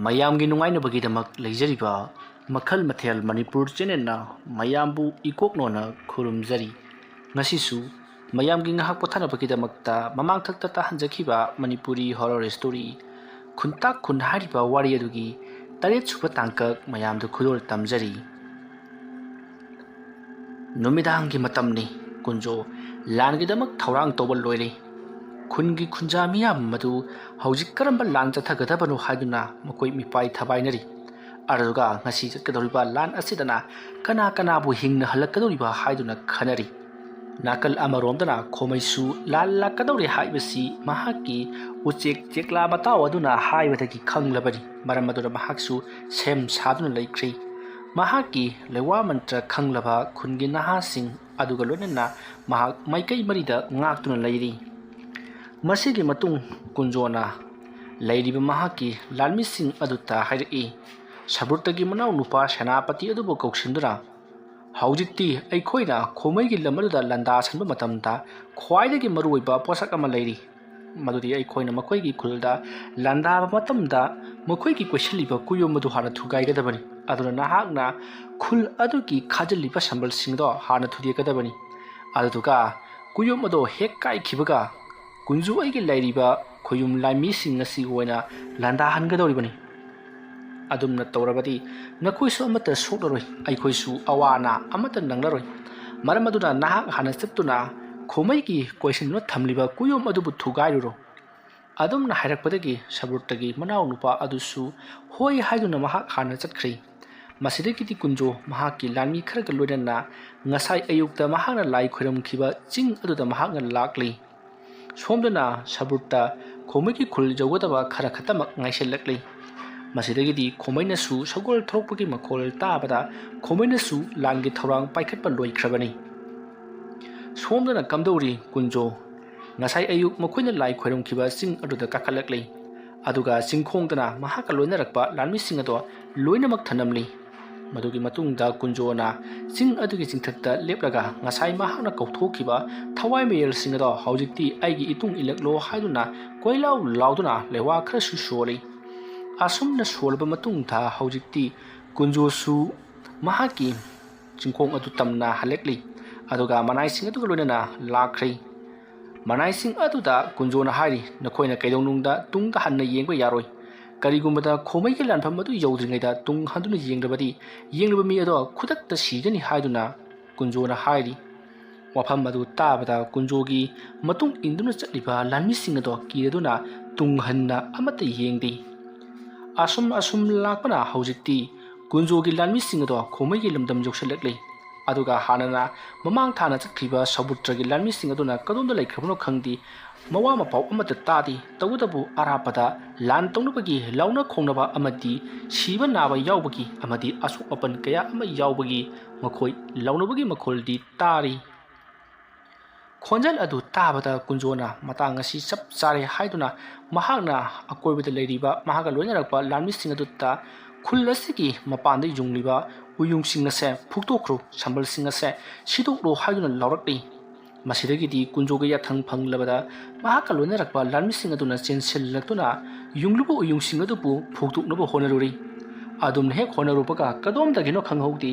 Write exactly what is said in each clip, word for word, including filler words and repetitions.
ꯃꯌꯥꯝꯒꯤ ꯅꯨꯡꯉꯥꯏꯅꯕꯒꯤꯗꯃꯛ ꯂꯩꯖꯔꯤꯕ ꯃꯈꯜ ꯃꯊꯦꯜ ꯃꯅꯤꯄꯨꯔ ꯆꯦꯅꯦꯜꯅ ꯃꯌꯥꯝꯕꯨ ꯏꯀꯣꯛꯅꯣꯅ ꯈꯨꯔꯨꯝꯖꯔꯤ꯫ ꯉꯁꯤꯁꯨ ꯃꯌꯥꯝꯒꯤ ꯉꯥꯏꯍꯥꯛ ꯄꯣꯊꯥꯅꯕꯒꯤꯗꯃꯛꯇ ꯃꯃꯥꯡꯊꯛꯇ ꯇꯥꯍꯟꯖꯈꯤꯕ ꯃꯅꯤꯄꯨꯔꯤ ꯍꯣꯔꯔ ꯁ꯭ꯇꯣꯔꯤ ꯈꯨꯟꯇꯥꯛ ꯈꯨꯟ ꯍꯥꯏꯔꯤꯕ ꯋꯥꯔꯤ ꯑꯗꯨꯒꯤ ꯇꯔꯦꯠ ꯁꯨꯕ ꯇꯥꯡꯀꯛ ꯃꯌꯥꯝꯗ ꯈꯨꯗꯣꯜ ꯇꯝꯖꯔꯤ꯫ ꯅꯨꯃꯤꯗꯥꯡꯒꯤ ꯃꯇꯝꯅꯤ꯫ ꯀꯨꯟꯖꯣ ꯂꯥꯟꯒꯤꯗꯃꯛ ꯊꯧꯔꯥꯡ ꯇꯧꯕ ꯂꯣꯏꯔꯦ꯫ ꯈꯨꯟꯒꯤ ꯈꯨꯟꯖꯥ ꯃꯤꯌꯥꯝ ꯑꯗꯨ ꯍꯧꯖꯤꯛ ꯀꯔꯝꯕ ꯂꯥꯟ ꯆꯠꯊꯒꯗꯕꯅꯣ ꯍꯥꯏꯗꯨꯅ ꯃꯈꯣꯏ ꯃꯤꯄꯥꯏ ꯊꯕꯥꯏꯅꯔꯤ꯫ ꯑꯗꯨꯒ ꯉꯁꯤ ꯆꯠꯀꯗꯧꯔꯤꯕ ꯂꯥꯟ ꯑꯁꯤꯗꯅ ꯀꯅꯥ ꯀꯅꯥꯕꯨ ꯍꯤꯡꯅ ꯍꯜꯂꯛꯀꯗꯧꯔꯤꯕ ꯍꯥꯏꯗꯨꯅ ꯈꯟꯅꯔꯤ꯫ ꯅꯥꯀꯜ ꯑꯃꯔꯣꯝꯗꯅ ꯈꯣꯃꯩꯁꯨ ꯂꯥꯟ ꯂꯥꯛꯀꯗꯧꯔꯦ ꯍꯥꯏꯕꯁꯤ ꯃꯍꯥꯛꯀꯤ ꯎꯆꯦꯛ ꯆꯦꯛꯂꯥ ꯃꯇꯥꯎ ꯑꯗꯨꯅ ꯍꯥꯏꯕꯗꯒꯤ ꯈꯪꯂꯕꯅꯤ꯫ ꯃꯔꯝ ꯑꯗꯨꯅ ꯃꯍꯥꯛꯁꯨ ꯁꯦꯝ ꯁꯥꯗꯨꯅ ꯂꯩꯈ꯭ꯔꯦ꯫ ꯃꯍꯥꯛꯀꯤ ꯂꯩꯋꯥ ꯃꯟꯇ꯭ꯔ ꯈꯪꯂꯕ ꯈꯨꯟꯒꯤ ꯅꯍꯥꯁꯤꯡ ꯑꯗꯨꯒ ꯂꯣꯏꯅꯅ ꯃꯍꯥꯛ ꯃꯥꯏꯀꯩ ꯃꯔꯤꯗ ꯉꯥꯛꯇꯨꯅ ꯂꯩꯔꯤ꯫ ꯃꯁꯤꯒꯤ ꯃꯇꯨꯡ ꯀꯨꯟꯖꯣꯅ ꯂꯩꯔꯤꯕ ꯃꯍꯥꯛꯀꯤ ꯂꯥꯟꯃꯤꯁꯤꯡ ꯑꯗꯨꯗ ꯍꯥꯏꯔꯛꯏ, "ꯁꯕ꯭ꯔꯨꯇꯒꯤ ꯃꯅꯥꯎ ꯅꯨꯄꯥ ꯁꯦꯅꯥꯄꯇꯤ ꯑꯗꯨꯕꯨ ꯀꯧꯁꯤꯟꯗꯨꯅ ꯍꯧꯖꯤꯛꯇꯤ ꯑꯩꯈꯣꯏꯅ ꯈꯣꯃꯩꯒꯤ ꯂꯝ ꯑꯗꯨꯗ ꯂꯥꯟꯗꯥ ꯁꯟꯕ ꯃꯇꯝꯗ ꯈ꯭ꯋꯥꯏꯗꯒꯤ ꯃꯔꯨꯑꯣꯏꯕ ꯄꯣꯠꯁꯛ ꯑꯃ ꯂꯩꯔꯤ꯫ ꯃꯗꯨꯗꯤ ꯑꯩꯈꯣꯏꯅ ꯃꯈꯣꯏꯒꯤ ꯈꯨꯜꯗ ꯂꯥꯟꯗꯥꯕ ꯃꯇꯝꯗ ꯃꯈꯣꯏꯒꯤ ꯀꯣꯏꯁꯤꯜꯂꯤꯕ ꯀꯨꯌꯣꯝ ꯑꯗꯨ ꯍꯥꯟꯅ ꯊꯨꯒꯥꯏꯒꯗꯕꯅꯤ꯫ ꯑꯗꯨꯅ ꯅꯍꯥꯛꯅ ꯈꯨꯜ ꯑꯗꯨꯒꯤ ꯈꯥꯖꯤꯜꯂꯤꯕ ꯁꯝꯕꯜꯁꯤꯡꯗꯣ ꯍꯥꯟꯅ ꯊꯨꯗꯦꯛꯀꯗꯕꯅꯤ꯫ ꯑꯗꯨꯗꯨꯒ ꯀꯨꯌꯣꯝ ꯑꯗꯣ ꯍꯦꯛ ꯀꯥꯏꯈꯤꯕꯒ ꯀꯨꯟꯖꯨ ꯑꯩꯒꯤ ꯂꯩꯔꯤꯕ ꯈꯨꯌꯨꯝ ꯂꯥꯟꯃꯤꯁꯤꯡ ꯑꯁꯤꯒꯤ ꯑꯣꯏꯅ ꯂꯥꯟꯗꯥꯍꯟꯒꯗꯧꯔꯤꯕꯅꯤ꯫ ꯑꯗꯨꯝꯅ ꯇꯧꯔꯕꯗꯤ ꯅꯈꯣꯏꯁꯨ ꯑꯃꯠꯇ ꯁꯣꯛꯂꯔꯣꯏ, ꯑꯩꯈꯣꯏꯁꯨ ꯑꯋꯥ ꯑꯅꯥ ꯑꯃꯠꯇ ꯅꯪꯂꯔꯣꯏ꯫ ꯃꯔꯝ ꯑꯗꯨꯅ ꯅꯍꯥꯛ ꯍꯥꯟꯅ ꯆꯠꯇꯨꯅ ꯈꯣꯃꯩꯒꯤ ꯀꯣꯏꯁꯤꯟꯗꯨꯅ ꯊꯝꯂꯤꯕ ꯀꯨꯌꯣꯝ ꯑꯗꯨꯕꯨ ꯊꯨꯒꯥꯏꯔꯨꯔꯣ꯫" ꯑꯗꯨꯝꯅ ꯍꯥꯏꯔꯛꯄꯗꯒꯤ ꯁꯕ꯭ꯔꯨꯠꯇꯒꯤ ꯃꯅꯥꯎ ꯅꯨꯄꯥ ꯑꯗꯨꯁꯨ ꯍꯣꯏ ꯍꯥꯏꯗꯨꯅ ꯃꯍꯥꯛ ꯍꯥꯟꯅ ꯆꯠꯈ꯭ꯔꯦ꯫ ꯃꯁꯤꯗꯒꯤꯗꯤ ꯀꯨꯟꯖꯣ ꯃꯍꯥꯛꯀꯤ ꯂꯥꯟꯃꯤ ꯈꯔꯒ ꯂꯣꯏꯅꯅ ꯉꯁꯥꯏ ꯑꯌꯨꯛꯇ ꯃꯍꯥꯛꯅ ꯂꯥꯏ ꯈꯣꯏꯔꯝꯈꯤꯕ ꯆꯤꯡ ꯑꯗꯨꯗ ꯃꯍꯥꯛꯅ ꯂꯥꯛꯂꯤ꯫ ꯁꯣꯝꯗꯅ ꯁꯕ꯭ꯔꯨꯠꯇ ꯈꯣꯃꯩꯒꯤ ꯈꯨꯜ ꯌꯧꯒꯗꯕ ꯈꯔ ꯈꯛꯇꯃꯛ ꯉꯥꯏꯁꯤꯜꯂꯛꯂꯤ꯫ ꯃꯁꯤꯗꯒꯤꯗꯤ ꯈꯣꯃꯩꯅꯁꯨ ꯁꯒꯣꯜ ꯊꯧꯔꯛꯄꯒꯤ ꯃꯈꯣꯜ ꯇꯥꯕꯗ ꯈꯣꯃꯩꯅꯁꯨ ꯂꯥꯟꯒꯤ ꯊꯧꯔꯥꯡ ꯄꯥꯏꯈꯠꯄ ꯂꯣꯏꯈ꯭ꯔꯕꯅꯤ꯫ ꯁꯣꯝꯗꯅ ꯀꯝꯗꯧꯔꯤ ꯀꯨꯟꯖꯣ? ꯉꯁꯥꯏ ꯑꯌꯨꯛ ꯃꯈꯣꯏꯅ ꯂꯥꯏ ꯈꯣꯏꯔꯝꯈꯤꯕ ꯆꯤꯡ ꯑꯗꯨꯗ ꯀꯥꯈꯠꯂꯛꯂꯤ꯫ ꯑꯗꯨꯒ ꯆꯤꯡꯈꯣꯡꯗꯅ ꯃꯍꯥꯛꯀ ꯂꯣꯏꯅꯔꯛꯄ ꯂꯥꯟꯃꯤꯁꯤꯡ ꯑꯗꯣ ꯂꯣꯏꯅꯃꯛ ꯊꯅꯝꯂꯤ꯫ ꯃꯗꯨꯒꯤ ꯃꯇꯨꯡꯗ ꯀꯨꯟꯖꯣꯅ ꯆꯤꯡ ꯑꯗꯨꯒꯤ ꯆꯤꯡꯊꯛꯇ ꯂꯦꯞꯂꯒ ꯉꯁꯥꯏ ꯃꯍꯥꯛꯅ ꯀꯧꯊꯣꯛꯈꯤꯕ ꯊꯋꯥꯏ ꯃꯌꯦꯜꯁꯤꯡ ꯑꯗꯣ ꯍꯧꯖꯤꯛꯇꯤ ꯑꯩꯒꯤ ꯏꯇꯨꯡ ꯏꯜꯂꯛꯂꯣ ꯍꯥꯏꯗꯨꯅ ꯀꯣꯏꯂꯥꯎ ꯂꯥꯎꯗꯨꯅ ꯂꯩꯋꯥ ꯈꯔꯁꯨ ꯁꯣꯜꯂꯤ꯫ ꯑꯁꯨꯝꯅ ꯁꯣꯜꯂꯕ ꯃꯇꯨꯡꯗ ꯍꯧꯖꯤꯛꯇꯤ ꯀꯨꯟꯖꯣꯁꯨ ꯃꯍꯥꯛꯀꯤ ꯆꯤꯡꯈꯣꯡ ꯑꯗꯨ ꯇꯝꯅ ꯍꯜꯂꯛꯂꯤ, ꯑꯗꯨꯒ ꯃꯅꯥꯏꯁꯤꯡ ꯑꯗꯨꯒ ꯂꯣꯏꯅꯅ ꯂꯥꯛꯈ꯭ꯔꯦ꯫ ꯃꯅꯥꯏꯁꯤꯡ ꯑꯗꯨꯗ ꯀꯨꯟꯖꯣꯅ ꯍꯥꯏꯔꯤ, "ꯅꯈꯣꯏꯅ ꯀꯩꯗꯧꯅꯨꯡꯗ ꯇꯨꯡꯗ ꯍꯟꯅ ꯌꯦꯡꯕ ꯌꯥꯔꯣꯏ꯫ ꯀꯔꯤꯒꯨꯝꯕꯗ ꯈꯣꯃꯩꯒꯤ ꯂꯥꯟꯐꯝ ꯑꯗꯨ ꯌꯧꯗ꯭ꯔꯤꯉꯩꯗ ꯇꯨꯡ ꯍꯟꯗꯨꯅ ꯌꯦꯡꯂꯕꯗꯤ, ꯌꯦꯡꯂꯤꯕ ꯃꯤ ꯑꯗꯣ ꯈꯨꯗꯛꯇ ꯁꯤꯒꯅꯤ" ꯍꯥꯏꯗꯨꯅ ꯀꯨꯟꯖꯣꯅ ꯍꯥꯏꯔꯤ꯫ ꯋꯥꯐꯝ ꯑꯗꯨ ꯇꯥꯕꯗ ꯀꯨꯟꯖꯣꯒꯤ ꯃꯇꯨꯡ ꯏꯟꯗꯨꯅ ꯆꯠꯂꯤꯕ ꯂꯥꯟꯃꯤꯁꯤꯡ ꯑꯗꯣ ꯀꯤꯔꯗꯨꯅ ꯇꯨꯡ ꯍꯟꯅ ꯑꯃꯠꯇ ꯌꯦꯡꯗꯦ꯫ ꯑꯁꯨꯝ ꯑꯁꯨꯝ ꯂꯥꯛꯄꯅ ꯍꯧꯖꯤꯛꯇꯤ ꯀꯨꯟꯖꯣꯒꯤ ꯂꯥꯟꯃꯤꯁꯤꯡ ꯑꯗꯣ ꯈꯣꯃꯩꯒꯤ ꯂꯝꯗꯝ ꯌꯧꯁꯤꯜꯂꯛꯂꯤ꯫ ꯑꯗꯨꯒ ꯍꯥꯟꯅꯅ ꯃꯃꯥꯡ ꯊꯥꯅ ꯆꯠꯈ꯭ꯔꯤꯕ ꯁꯃꯨꯗ꯭ꯔꯒꯤ ꯂꯥꯟꯃꯤꯁꯤꯡ ꯑꯗꯨꯅ ꯀꯗꯣꯝꯗ ꯂꯩꯈ꯭ꯔꯕꯅꯣ ꯈꯪꯗꯦ, ꯃꯋꯥ ꯃꯄꯥꯎ ꯑꯃꯠꯇ ꯇꯥꯗꯦ꯫ ꯇꯧꯕꯇꯕꯨ ꯑꯔꯥꯞꯄꯗ ꯂꯥꯟ ꯇꯧꯅꯕꯒꯤ ꯂꯥꯎꯅ ꯈꯣꯡꯅꯕ ꯑꯃꯗꯤ ꯁꯤꯕ ꯅꯥꯕ ꯌꯥꯎꯕꯒꯤ ꯑꯃꯗꯤ ꯑꯁꯣꯛ ꯑꯄꯟ ꯀꯌꯥ ꯑꯃ ꯌꯥꯎꯕꯒꯤ ꯃꯈꯣꯏ ꯂꯥꯎꯅꯕꯒꯤ ꯃꯈꯣꯜꯗꯤ ꯇꯥꯔꯤ꯫ ꯈꯣꯟꯖꯦꯜ ꯑꯗꯨ ꯇꯥꯕꯗ ꯀꯨꯟꯖꯣꯅ ꯃꯇꯥꯡ ꯑꯁꯤ ꯆꯞ ꯆꯥꯔꯦ ꯍꯥꯏꯗꯨꯅ ꯃꯍꯥꯛꯅ ꯑꯀꯣꯏꯕꯗ ꯂꯩꯔꯤꯕ ꯃꯍꯥꯛꯀ ꯂꯣꯏꯅꯔꯛꯄ ꯂꯥꯟꯃꯤꯁꯤꯡ ꯑꯗꯨꯗ ꯈꯨꯜ ꯑꯁꯤꯒꯤ ꯃꯄꯥꯟꯗ ꯌꯨꯡꯂꯤꯕ ꯎꯌꯨꯡꯁꯤꯡ ꯑꯁꯦ ꯐꯨꯛꯇꯣꯛꯈ꯭ꯔꯣ, ꯁꯝꯕꯜꯁꯤꯡ ꯑꯁꯦ ꯁꯤꯗꯣꯛꯂꯣ ꯍꯥꯏꯗꯨꯅ ꯂꯥꯎꯔꯛꯂꯤ꯫ ꯃꯁꯤꯗꯒꯤꯗꯤ ꯀꯨꯟꯖꯣꯒꯤ ꯌꯥꯊꯪ ꯐꯪꯂꯕꯗ ꯃꯍꯥꯛꯀ ꯂꯣꯏꯅꯔꯛꯄ ꯂꯥꯟꯃꯤꯁꯤꯡ ꯑꯗꯨꯅ ꯆꯦꯟꯁꯤꯜꯂꯛꯇꯨꯅ ꯌꯨꯡꯂꯨꯕ ꯎꯌꯨꯡꯁꯤꯡ ꯑꯗꯨꯕꯨ ꯐꯨꯛꯇꯣꯛꯅꯕ ꯍꯣꯠꯅꯔꯨꯔꯤ꯫ ꯑꯗꯨꯝꯅ ꯍꯦꯛ ꯍꯣꯠꯅꯔꯨꯕꯒ ꯀꯗꯣꯝꯗꯒꯤꯅꯣ ꯈꯪꯍꯧꯗꯦ,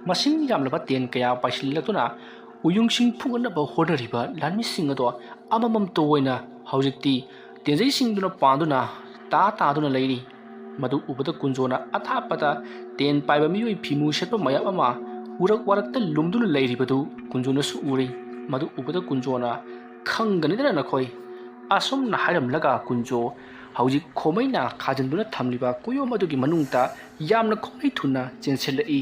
ꯃꯁꯤꯡ ꯌꯥꯝꯂꯕ ꯇꯦꯟ ꯀꯌꯥ ꯄꯥꯏꯁꯤꯜꯂꯛꯇꯨꯅ ꯎꯌꯨꯡꯁꯤꯡ ꯐꯨꯒꯠꯅꯕ ꯍꯣꯠꯅꯔꯤꯕ ꯂꯥꯟꯃꯤꯁꯤꯡ ꯑꯗꯣ ꯑꯃꯃꯝꯇ ꯑꯣꯏꯅ ꯍꯧꯖꯤꯛꯇꯤ ꯇꯦꯟꯖꯩꯁꯤꯡꯗꯨꯅ ꯄꯥꯟꯗꯨꯅ ꯇꯥ ꯇꯥꯗꯨꯅ ꯂꯩꯔꯤ꯫ ꯃꯗꯨ ꯎꯕꯗ ꯀꯨꯟꯖꯣꯅ ꯑꯊꯥꯞꯄꯗ ꯇꯦꯟ ꯄꯥꯏꯕ ꯃꯤꯑꯣꯏ ꯐꯤꯃꯨ ꯁꯦꯠꯄ ꯃꯌꯥꯝ ꯑꯃ ꯎꯔꯛ ꯋꯥꯔꯛꯇ ꯂꯨꯝꯗꯨꯅ ꯂꯩꯔꯤꯕꯗꯨ ꯀꯨꯟꯖꯣꯅꯁꯨ ꯎꯔꯤ꯫ ꯃꯗꯨ ꯎꯕꯗ ꯀꯨꯟꯖꯣꯅ "ꯈꯪꯒꯅꯤꯗꯅ ꯅꯈꯣꯏ?" ꯑꯁꯨꯝꯅ ꯍꯥꯏꯔꯝꯂꯒ ꯀꯨꯟꯖꯣ ꯍꯧꯖꯤꯛ ꯈꯣꯃꯩꯅ ꯈꯥꯖꯤꯟꯗꯨꯅ ꯊꯝꯂꯤꯕ ꯀꯨꯌꯣꯝ ꯑꯗꯨꯒꯤ ꯃꯅꯨꯡꯗ ꯌꯥꯝꯅ ꯈꯣꯃꯩ ꯊꯨꯅ ꯆꯦꯟꯁꯤꯜꯂꯛꯏ꯫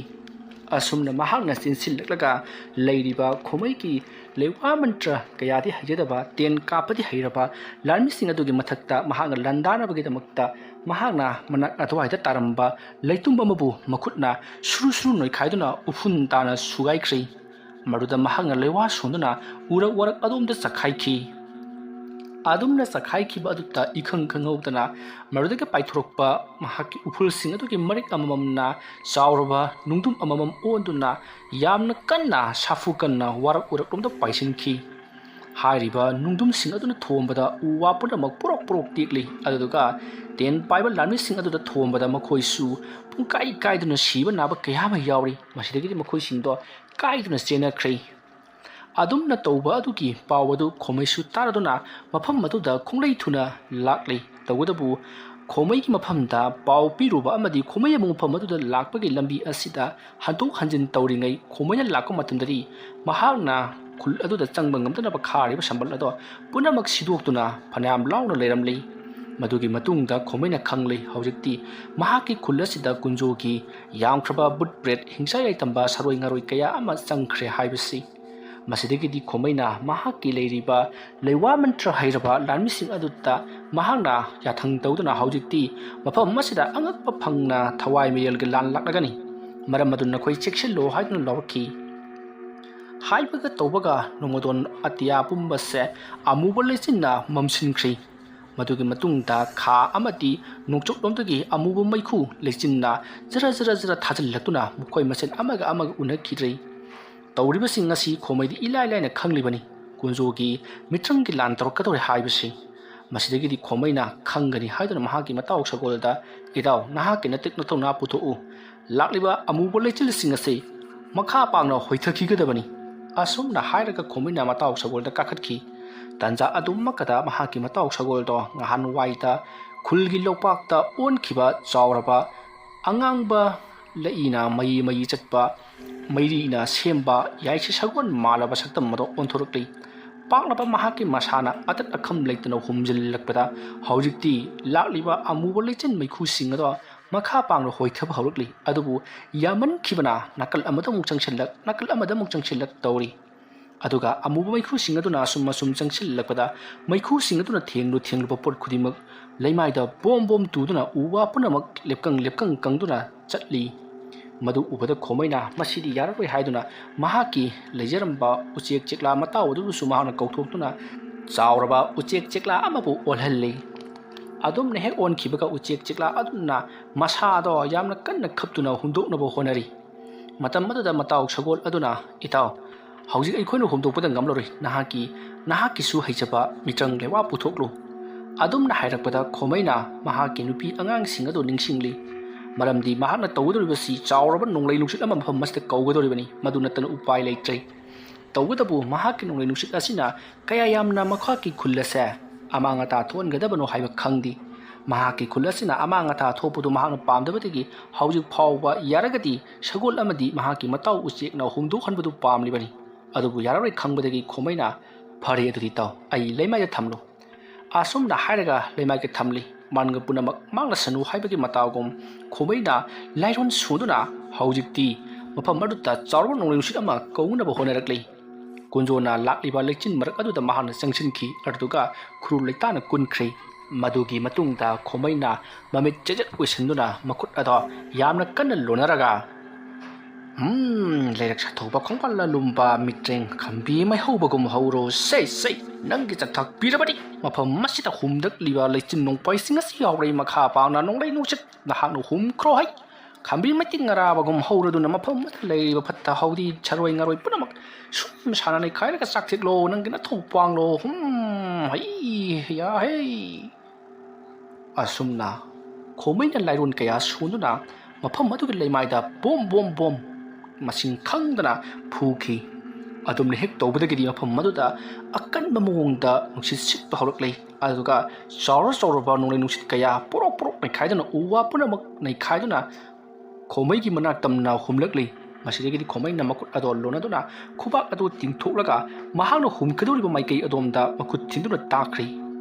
ꯑꯁꯨꯝꯅ ꯃꯍꯥꯛꯅ ꯆꯦꯟꯁꯤꯜꯂꯛꯂꯒ ꯂꯩꯔꯤꯕ ꯈꯣꯃꯩꯒꯤ ꯂꯩꯋꯥ ꯃꯟꯇ꯭ꯔ ꯀꯌꯥꯗꯤ ꯍꯩꯖꯗꯕ, ꯇꯦꯟ ꯀꯥꯞꯄꯗꯤ ꯍꯩꯔꯕ ꯂꯥꯟꯃꯤꯁꯤꯡ ꯑꯗꯨꯒꯤ ꯃꯊꯛꯇ ꯃꯍꯥꯛꯅ ꯂꯥꯟꯗꯥꯅꯕꯒꯤꯗꯃꯛꯇ ꯃꯍꯥꯛꯅ ꯃꯅꯥꯛ ꯑꯗꯨꯋꯥꯏꯗ ꯇꯥꯔꯝꯕ ꯂꯩꯇꯨꯝ ꯑꯃꯕꯨ ꯃꯈꯨꯠꯅ ꯁꯨꯔꯨ ꯁꯨꯔꯨ ꯅꯣꯏꯈꯥꯏꯗꯨꯅ ꯎꯐꯨꯟ ꯇꯥꯅ ꯁꯨꯒꯥꯏꯈ꯭ꯔꯤ꯫ ꯃꯗꯨꯗ ꯃꯍꯥꯛꯅ ꯂꯩꯋꯥ ꯁꯣꯟꯗꯨꯅ ꯎꯔꯛ ꯋꯥꯔꯛ ꯑꯗꯣꯝꯗ ꯆꯈꯥꯏꯈꯤ꯫ ꯑꯗꯨꯝꯅ ꯆꯈꯥꯏꯈꯤꯕ ꯑꯗꯨꯗ ꯏꯈꯪ ꯈꯪꯍꯧꯗꯅ ꯃꯗꯨꯗꯒꯤ ꯄꯥꯏꯊꯣꯔꯛꯄ ꯃꯍꯥꯛꯀꯤ ꯎꯐꯨꯜꯁꯤꯡ ꯑꯗꯨꯒꯤ ꯃꯔꯤꯛ ꯑꯃꯃꯝꯅ ꯆꯥꯎꯔꯕ ꯅꯨꯡꯗꯨꯝ ꯑꯃꯃꯝ ꯑꯣꯟꯗꯨꯅ ꯌꯥꯝꯅ ꯀꯟꯅ ꯁꯥꯐꯨ ꯀꯟꯅ ꯋꯥꯔꯛ ꯎꯔꯛꯂꯣꯝꯗ ꯄꯥꯏꯁꯤꯟꯈꯤ꯫ ꯍꯥꯏꯔꯤꯕ ꯅꯨꯡꯗꯨꯝꯁꯤꯡ ꯑꯗꯨꯅ ꯊꯣꯝꯕꯗ ꯎ ꯋꯥ ꯄꯨꯝꯅꯃꯛ ꯄꯨꯔꯣꯛ ꯄꯨꯔꯣꯛ ꯇꯦꯛꯂꯤ꯫ ꯑꯗꯨꯗꯨꯒ ꯇꯦꯟ ꯄꯥꯏꯕ ꯂꯥꯟꯃꯤꯁꯤꯡ ꯑꯗꯨꯗ ꯊꯣꯝꯕꯗ ꯃꯈꯣꯏꯁꯨ ꯄꯨꯡꯀꯥꯏ ꯀꯥꯏꯗꯨꯅ ꯁꯤꯕ ꯅꯥꯕ ꯀꯌꯥ ꯑꯃ ꯌꯥꯎꯔꯤ꯫ ꯃꯁꯤꯗꯒꯤꯗꯤ ꯃꯈꯣꯏꯁꯤꯡꯗꯣ ꯀꯥꯏꯗꯨꯅ ꯆꯦꯟꯅꯈ꯭ꯔꯦ꯫ ꯑꯗꯨꯝꯅ ꯇꯧꯕ ꯑꯗꯨꯒꯤ ꯄꯥꯎ ꯑꯗꯨ ꯈꯣꯃꯩꯁꯨ ꯇꯥꯔꯗꯨꯅ ꯃꯐꯝ ꯑꯗꯨꯗ ꯈꯣꯡꯂꯩ ꯊꯨꯅ ꯂꯥꯛꯂꯤ꯫ ꯇꯧꯕꯇꯕꯨ ꯈꯣꯃꯩꯒꯤ ꯃꯐꯝꯗ ꯄꯥꯎ ꯄꯤꯔꯨꯕ ꯑꯃꯗꯤ ꯈꯣꯃꯩ ꯑꯃꯨꯛ ꯃꯐꯝ ꯑꯗꯨꯗ ꯂꯥꯛꯄꯒꯤ ꯂꯝꯕꯤ ꯑꯁꯤꯗ ꯍꯟꯗꯣꯛ ꯍꯟꯖꯤꯟ ꯇꯧꯔꯤꯉꯩ ꯈꯣꯃꯩꯅ ꯂꯥꯛꯄ ꯃꯇꯝꯗꯗꯤ ꯃꯍꯥꯛꯅ ꯈꯨꯜ ꯑꯗꯨꯗ ꯆꯪꯕ ꯉꯝꯗꯅꯕ ꯈꯥꯔꯤꯕ ꯁꯝꯕꯜ ꯑꯗꯣ ꯄꯨꯝꯅꯃꯛ ꯁꯤꯗꯣꯛꯇꯨꯅ ꯐꯅꯌꯥꯝ ꯂꯥꯎꯅ ꯂꯩꯔꯝꯂꯤ꯫ ꯃꯗꯨꯒꯤ ꯃꯇꯨꯡꯗ ꯈꯣꯃꯩꯅ ꯈꯪꯂꯤ, ꯍꯧꯖꯤꯛꯇꯤ ꯃꯍꯥꯛꯀꯤ ꯈꯨꯜ ꯑꯁꯤꯗ ꯀꯨꯟꯖꯣꯒꯤ ꯌꯥꯝꯈ꯭ꯔꯕ ꯕꯨꯠ ꯕ꯭ꯔꯦꯠ ꯍꯤꯡꯆꯥꯏ ꯌꯥꯏꯇꯝꯕ ꯁꯔꯣꯏ ꯉꯥꯔꯣꯏ ꯀꯌꯥ ꯑꯃ ꯆꯪꯈ꯭ꯔꯦ ꯍꯥꯏꯕꯁꯤ꯫ ꯃꯁꯤꯗꯒꯤꯗꯤ ꯈꯣꯃꯩꯅ ꯃꯍꯥꯛꯀꯤ ꯂꯩꯔꯤꯕ ꯂꯩꯋꯥ ꯃꯟꯇ꯭ꯔ ꯍꯩꯔꯕ ꯂꯥꯟꯃꯤꯁꯤꯡ ꯑꯗꯨꯗ ꯃꯍꯥꯛꯅ ꯌꯥꯊꯪ ꯇꯧꯗꯨꯅ ꯍꯧꯖꯤꯛꯇꯤ ꯃꯐꯝ ꯑꯁꯤꯗ ꯑꯉꯛꯄ ꯐꯪꯅ ꯊꯋꯥꯏ ꯃꯌꯦꯜꯒꯤ ꯂꯥꯟ ꯂꯥꯛꯂꯒꯅꯤ, ꯃꯔꯝ ꯑꯗꯨꯅ ꯅꯈꯣꯏ ꯆꯦꯛꯁꯤꯜꯂꯣ ꯍꯥꯏꯗꯨꯅ ꯂꯧꯔꯛꯈꯤ꯫ ꯍꯥꯏꯕꯒ ꯇꯧꯕꯒ ꯅꯣꯡꯃꯗꯣꯟ ꯑꯇꯤꯌꯥ ꯄꯨꯝꯕꯁꯦ ꯑꯃꯨꯕ ꯂꯩꯆꯤꯟꯅ ꯃꯝꯁꯤꯟꯈ꯭ꯔꯤ꯫ ꯃꯗꯨꯒꯤ ꯃꯇꯨꯡꯗ ꯈꯥ ꯑꯃꯗꯤ ꯅꯣꯡꯆꯨꯞꯂꯣꯝꯗꯒꯤ ꯑꯃꯨꯕ ꯃꯩꯈꯨ ꯂꯩꯆꯤꯟꯅ ꯖꯔ ꯖꯔ ꯖꯔ ꯊꯥꯖꯤꯜꯂꯛꯇꯨꯅ ꯃꯈꯣꯏ ꯃꯁꯦꯟ ꯑꯃꯒ ꯑꯃꯒ ꯎꯅꯈꯤꯗ꯭ꯔꯦ꯫ ꯇꯧꯔꯤꯕꯁꯤꯡ ꯑꯁꯤ ꯈꯣꯃꯩꯗꯤ ꯏꯂꯥꯏ ꯂꯥꯏꯅ ꯈꯪꯂꯤꯕꯅꯤ, ꯀꯨꯟꯖꯣꯒꯤ ꯃꯤꯇ꯭ꯔꯪꯒꯤ ꯂꯥꯟ ꯇꯧꯔꯛꯀꯗꯧꯔꯦ ꯍꯥꯏꯕꯁꯤ꯫ ꯃꯁꯤꯗꯒꯤꯗꯤ ꯈꯣꯃꯩꯅ ꯈꯪꯒꯅꯤ ꯍꯥꯏꯗꯨꯅ ꯃꯍꯥꯛꯀꯤ ꯃꯇꯥꯎ ꯁꯒꯣꯜꯗ, "ꯏꯇꯥꯎ, ꯅꯍꯥꯛꯀꯤ ꯅꯇꯤꯛ ꯅꯊꯧꯅꯥ ꯄꯨꯊꯣꯛꯎ, ꯂꯥꯛꯂꯤꯕ ꯑꯃꯨꯕ ꯂꯩꯆꯤꯜꯁꯤꯡ ꯑꯁꯤ ꯃꯈꯥ ꯄꯥꯡꯅ ꯍꯣꯏꯊꯈꯤꯒꯗꯕꯅꯤ"꯫ ꯑꯁꯨꯝꯅ ꯍꯥꯏꯔꯒ ꯈꯣꯃꯩꯅ ꯃꯇꯥꯎ ꯁꯒꯣꯜꯗ ꯀꯥꯈꯠꯈꯤ꯫ ꯇꯥꯟꯖꯥ ꯑꯗꯨꯃꯛꯀꯗ ꯃꯍꯥꯛꯀꯤ ꯃꯇꯥꯎ ꯁꯒꯣꯜꯗꯣ ꯉꯍꯥꯟꯋꯥꯏꯗ ꯈꯨꯜꯒꯤ ꯂꯧꯄꯥꯛꯇ ꯑꯣꯟꯈꯤꯕ ꯆꯥꯎꯔꯕ ꯑꯉꯥꯡꯕ ꯂꯩꯏꯅ ꯃꯌꯤ ꯃꯌꯤ ꯆꯠꯄ ꯃꯩꯔꯤꯅ ꯁꯦꯝꯕ ꯌꯥꯏꯁꯤ ꯁꯒꯣꯜ ꯃꯥꯜꯂꯕ ꯁꯛꯇꯝ ꯑꯗꯨ ꯑꯣꯟꯊꯣꯔꯛꯂꯤ꯫ ꯄꯥꯛꯂꯕ ꯃꯍꯥꯛꯀꯤ ꯃꯁꯥꯅ ꯑꯇꯠ ꯑꯈꯝ ꯂꯩꯇꯅ ꯍꯨꯝꯖꯤꯜꯂꯛꯄꯗ ꯍꯧꯖꯤꯛꯇꯤ ꯂꯥꯛꯂꯤꯕ ꯑꯃꯨꯕ ꯂꯩꯆꯤꯟ ꯃꯩꯈꯨꯁꯤꯡ ꯑꯗꯣ ꯃꯈꯥ ꯄꯥꯡꯅ ꯍꯣꯏꯊꯕ ꯍꯧꯔꯛꯂꯤ꯫ ꯑꯗꯨꯕꯨ ꯌꯥꯝꯃꯟꯈꯤꯕꯅ ꯅꯥꯀꯜ ꯑꯃꯗ ꯑꯃꯨꯛ ꯆꯪꯁꯤꯜꯂꯛ, ꯅꯥꯀꯜ ꯑꯃꯗ ꯑꯃꯨꯛ ꯆꯪꯁꯤꯜꯂꯛ ꯇꯧꯔꯤ꯫ ꯑꯗꯨꯒ ꯑꯃꯨꯕ ꯃꯩꯈꯨꯁꯤꯡ ꯑꯗꯨꯅ ꯑꯁꯨꯝ ꯑꯁꯨꯝ ꯆꯪꯁꯤꯜꯂꯛꯄꯗ ꯃꯩꯈꯨꯁꯤꯡ ꯑꯗꯨꯅ ꯊꯦꯡꯂꯨ ꯊꯦꯡꯂꯨꯕ ꯄꯣꯠ ꯈꯨꯗꯤꯡꯃꯛ ꯂꯩꯃꯥꯏꯗ ꯕꯣꯝ ꯕꯣꯝ ꯇꯨꯗꯨꯅ ꯎ ꯋꯥ ꯄꯨꯝꯅꯃꯛ ꯂꯦꯞꯀꯪ ꯂꯦꯞꯀꯪ ꯀꯪꯗꯨꯅ ꯆꯠꯂꯤ꯫ ꯃꯗꯨ ꯎꯕꯗ ꯈꯣꯃꯩꯅ ꯃꯁꯤꯗꯤ ꯌꯥꯔꯔꯣꯏ ꯍꯥꯏꯗꯨꯅ ꯃꯍꯥꯛꯀꯤ ꯂꯩꯖꯔꯝꯕ ꯎꯆꯦꯛ ꯆꯦꯛꯂꯥ ꯃꯇꯥꯎ ꯑꯗꯨꯕꯨꯁꯨ ꯃꯍꯥꯛꯅ ꯀꯧꯊꯣꯛꯇꯨꯅ ꯆꯥꯎꯔꯕ ꯎꯆꯦꯛ ꯆꯦꯛꯂꯥ ꯑꯃꯕꯨ ꯑꯣꯜꯍꯜꯂꯤ꯫ ꯑꯗꯨꯝꯅ ꯍꯦꯛ ꯑꯣꯟꯈꯤꯕꯒ ꯎꯆꯦꯛ ꯆꯦꯛꯂꯥ ꯑꯗꯨꯅ ꯃꯁꯥꯗꯣ ꯌꯥꯝꯅ ꯀꯟꯅ ꯈꯞꯇꯨꯅ ꯍꯨꯟꯗꯣꯛꯅꯕ ꯍꯣꯠꯅꯔꯤ꯫ ꯃꯇꯝ ꯑꯗꯨꯗ ꯃꯇꯥꯎ ꯁꯒꯣꯜ ꯑꯗꯨꯅ, "ꯏꯇꯥꯎ, ꯍꯧꯖꯤꯛ ꯑꯩꯈꯣꯏꯅ ꯍꯨꯝꯗꯣꯛꯄꯗ ꯉꯝꯂꯔꯣꯏ, ꯅꯍꯥꯛꯀꯤ ꯅꯍꯥꯛꯀꯤꯁꯨ ꯍꯩꯖꯕ ꯃꯤꯇ꯭ꯔꯪ ꯂꯩꯋꯥ ꯄꯨꯊꯣꯛꯂꯨ꯫ ꯑꯗꯨꯝꯅ ꯍꯥꯏꯔꯛꯄꯗ ꯈꯣꯃꯩꯅ ꯃꯍꯥꯛꯀꯤ ꯅꯨꯄꯤ ꯑꯉꯥꯡꯁꯤꯡ ꯑꯗꯨ ꯅꯤꯡꯁꯤꯡꯂꯤ꯫ ꯃꯔꯝꯗꯤ ꯃꯍꯥꯛꯅ ꯇꯧꯒꯗꯧꯔꯤꯕꯁꯤ ꯆꯥꯎꯔꯕ ꯅꯣꯡꯂꯩ ꯅꯨꯡꯁꯤꯠ ꯑꯃ ꯃꯐꯝ ꯑꯁꯤꯗ ꯀꯧꯒꯗꯧꯔꯤꯕꯅꯤ꯫ ꯃꯗꯨ ꯅꯠꯇꯅ ꯎꯄꯥꯏ ꯂꯩꯇ꯭ꯔꯦ꯫ ꯇꯧꯕꯇꯕꯨ ꯃꯍꯥꯛꯀꯤ ꯅꯣꯡꯂꯩ ꯅꯨꯡꯁꯤꯠ ꯑꯁꯤꯅ ꯀꯌꯥ ꯌꯥꯝꯅ ꯃꯍꯥꯛꯀꯤ ꯈꯨꯜ ꯑꯁꯦ ꯑꯃꯥꯡ ꯑꯇꯥ ꯊꯣꯛꯍꯟꯒꯗꯕꯅꯣ ꯍꯥꯏꯕ ꯈꯪꯗꯦ꯫ ꯃꯍꯥꯛꯀꯤ ꯈꯨꯜ ꯑꯁꯤꯅ ꯑꯃꯥꯡ ꯑꯇꯥ ꯊꯣꯛꯄꯗꯨ ꯃꯍꯥꯛꯅ ꯄꯥꯝꯗꯕꯗꯒꯤ ꯍꯧꯖꯤꯛ ꯐꯥꯎꯕ ꯌꯥꯔꯒꯗꯤ ꯁꯒꯣꯜ ꯑꯃꯗꯤ ꯃꯍꯥꯛꯀꯤ ꯃꯇꯥꯎ ꯎꯆꯦꯛꯅ ꯍꯨꯝꯗꯣꯛꯍꯟꯕꯗꯨ ꯄꯥꯝꯂꯤꯕꯅꯤ꯫ ꯑꯗꯨꯕꯨ ꯌꯥꯔꯔꯣꯏ ꯈꯪꯕꯗꯒꯤ ꯈꯣꯃꯩꯅ, "ꯐꯔꯦ ꯑꯗꯨꯗꯤ ꯇꯥꯎ, ꯑꯩ ꯂꯩꯃꯥꯏꯗ ꯊꯝꯂꯨ"꯫ ꯑꯁꯨꯝꯅ ꯍꯥꯏꯔꯒ ꯂꯩꯃꯥꯏꯗ ꯊꯝꯂꯤ꯫ ꯃꯥꯟꯒ ꯄꯨꯝꯅꯃꯛ ꯃꯥꯡꯂꯁꯅꯨ ꯍꯥꯏꯕꯒꯤ ꯃꯇꯥꯎꯒꯨꯝ ꯈꯣꯃꯩꯅ ꯂꯥꯏꯔꯣꯟ ꯁꯣꯟꯗꯨꯅ ꯍꯧꯖꯤꯛꯇꯤ ꯃꯐꯝ ꯑꯗꯨꯗ ꯆꯥꯎꯔꯕ ꯅꯣꯡꯂꯩ ꯅꯨꯡꯁꯤꯠ ꯑꯃ ꯀꯧꯅꯕ ꯍꯣꯠꯅꯔꯛꯂꯤ꯫ ꯀꯨꯟꯖꯣꯅ ꯂꯥꯛꯂꯤꯕ ꯂꯩꯆꯤꯟ ꯃꯔꯛ ꯑꯗꯨꯗ ꯃꯍꯥꯛꯅ ꯆꯪꯁꯤꯟꯈꯤ, ꯑꯗꯨꯒ ꯈꯨꯔꯨ ꯂꯩꯇꯥꯅ ꯀꯨꯟꯈ꯭ꯔꯦ꯫ ꯃꯗꯨꯒꯤ ꯃꯇꯨꯡꯗ ꯈꯣꯃꯩꯅ ꯃꯃꯤꯠ ꯆꯦꯖꯠ ꯑꯣꯏꯁꯤꯟꯗꯨꯅ ꯃꯈꯨꯠ ꯑꯗꯣ ꯌꯥꯝꯅ ꯀꯟꯅ ꯂꯣꯟꯅꯔꯒ, "ꯎꯝ, ꯂꯩꯔꯛ ꯁꯥꯊꯧꯕ ꯈꯣꯡꯕꯥꯜ ꯂꯨꯝꯕ ꯃꯤꯇ꯭ꯔꯦꯡ ꯈꯝꯕꯤ ꯃꯩꯍꯧꯕꯒꯨꯝ ꯍꯧꯔꯣ, ꯁꯦ, ꯁꯦ, ꯅꯪꯒꯤ ꯆꯥꯛꯊꯥꯛ ꯄꯤꯔꯕꯅꯤ꯫ ꯃꯐꯝ ꯑꯁꯤꯗ ꯍꯨꯝꯗꯛꯂꯤꯕ ꯂꯩꯆꯤꯟ ꯅꯣꯡꯄꯥꯏꯁꯤꯡ ꯑꯁꯤ ꯌꯥꯎꯔꯦ, ꯃꯈꯥ ꯄꯥꯡꯅ ꯅꯣꯡꯂꯩ ꯅꯨꯡꯁꯤꯠ ꯅꯍꯥꯛꯅ ꯍꯨꯝꯈ꯭ꯔꯣ ꯍꯩ꯫ ꯈꯝꯕꯤ ꯃꯩꯇꯤꯡ ꯑꯔꯥꯕꯒꯨꯝ ꯍꯧꯔꯗꯨꯅ ꯃꯐꯝ ꯑꯁꯤꯗ ꯂꯩꯔꯤꯕ ꯐꯠꯇ ꯍꯥꯎꯗꯤ ꯁꯔꯣꯏ ꯉꯥꯔꯣꯏ ꯄꯨꯝꯅꯃꯛ ꯁꯨꯝ ꯁꯥꯟꯅ ꯅꯩꯈꯥꯏꯔꯒ ꯆꯥꯛꯊꯦꯛꯂꯣ, ꯅꯪꯒꯤ ꯅꯊꯧ ꯄꯥꯡꯂꯣ, ꯍꯨꯝ, ꯍꯩ, ꯌꯥ, ꯍꯩ"꯫ ꯑꯁꯨꯝꯅ ꯈꯣꯃꯩꯅ ꯂꯥꯏꯔꯣꯟ ꯀꯌꯥ ꯁꯣꯟꯗꯨꯅ ꯃꯐꯝ ꯑꯗꯨꯒꯤ ꯂꯩꯃꯥꯏꯗ ꯕꯣꯝ ꯕꯣꯝ ꯕꯣꯝ ꯃꯁꯤꯡ ꯈꯪꯗꯅ ꯐꯨꯈꯤ꯫ ꯑꯗꯨꯝꯅ ꯍꯦꯛ ꯇꯧꯕꯗꯒꯤꯗꯤ ꯃꯐꯝ ꯑꯗꯨꯗ ꯑꯀꯟꯕ ꯃꯑꯣꯡꯗ ꯅꯨꯡꯁꯤꯠ ꯁꯤꯠꯄ ꯍꯧꯔꯛꯂꯦ꯫ ꯑꯗꯨꯒ ꯆꯥꯎꯔ ꯆꯥꯎꯔꯕ ꯅꯣꯡꯂꯩ ꯅꯨꯡꯁꯤꯠ ꯀꯌꯥ ꯄꯣꯔꯣꯛ ꯄꯣꯔꯣꯛ ꯅꯩꯈꯥꯏꯗꯨꯅ, ꯎ ꯋꯥ ꯄꯨꯝꯅꯃꯛ ꯅꯩꯈꯥꯏꯗꯨꯅ ꯈꯣꯃꯩꯒꯤ ꯃꯅꯥꯛ ꯇꯝꯅ ꯍꯨꯝꯂꯛꯂꯤ꯫ ꯃꯁꯤꯗꯒꯤꯗꯤ ꯈꯣꯃꯩꯅ ꯃꯈꯨꯠ ꯑꯗꯣ ꯂꯣꯟꯅꯗꯨꯅ ꯈꯨꯕꯥꯛ ꯑꯗꯨ ꯇꯤꯡꯊꯣꯛꯂꯒ ꯃꯍꯥꯛꯅ ꯍꯨꯝꯒꯗꯧꯔꯤꯕ ꯃꯥꯏꯀꯩ ꯑꯗꯣꯝꯗ ꯃꯈꯨꯠ ꯊꯤꯟꯗꯨꯅ ꯇꯥꯛꯈ꯭ꯔꯦ꯫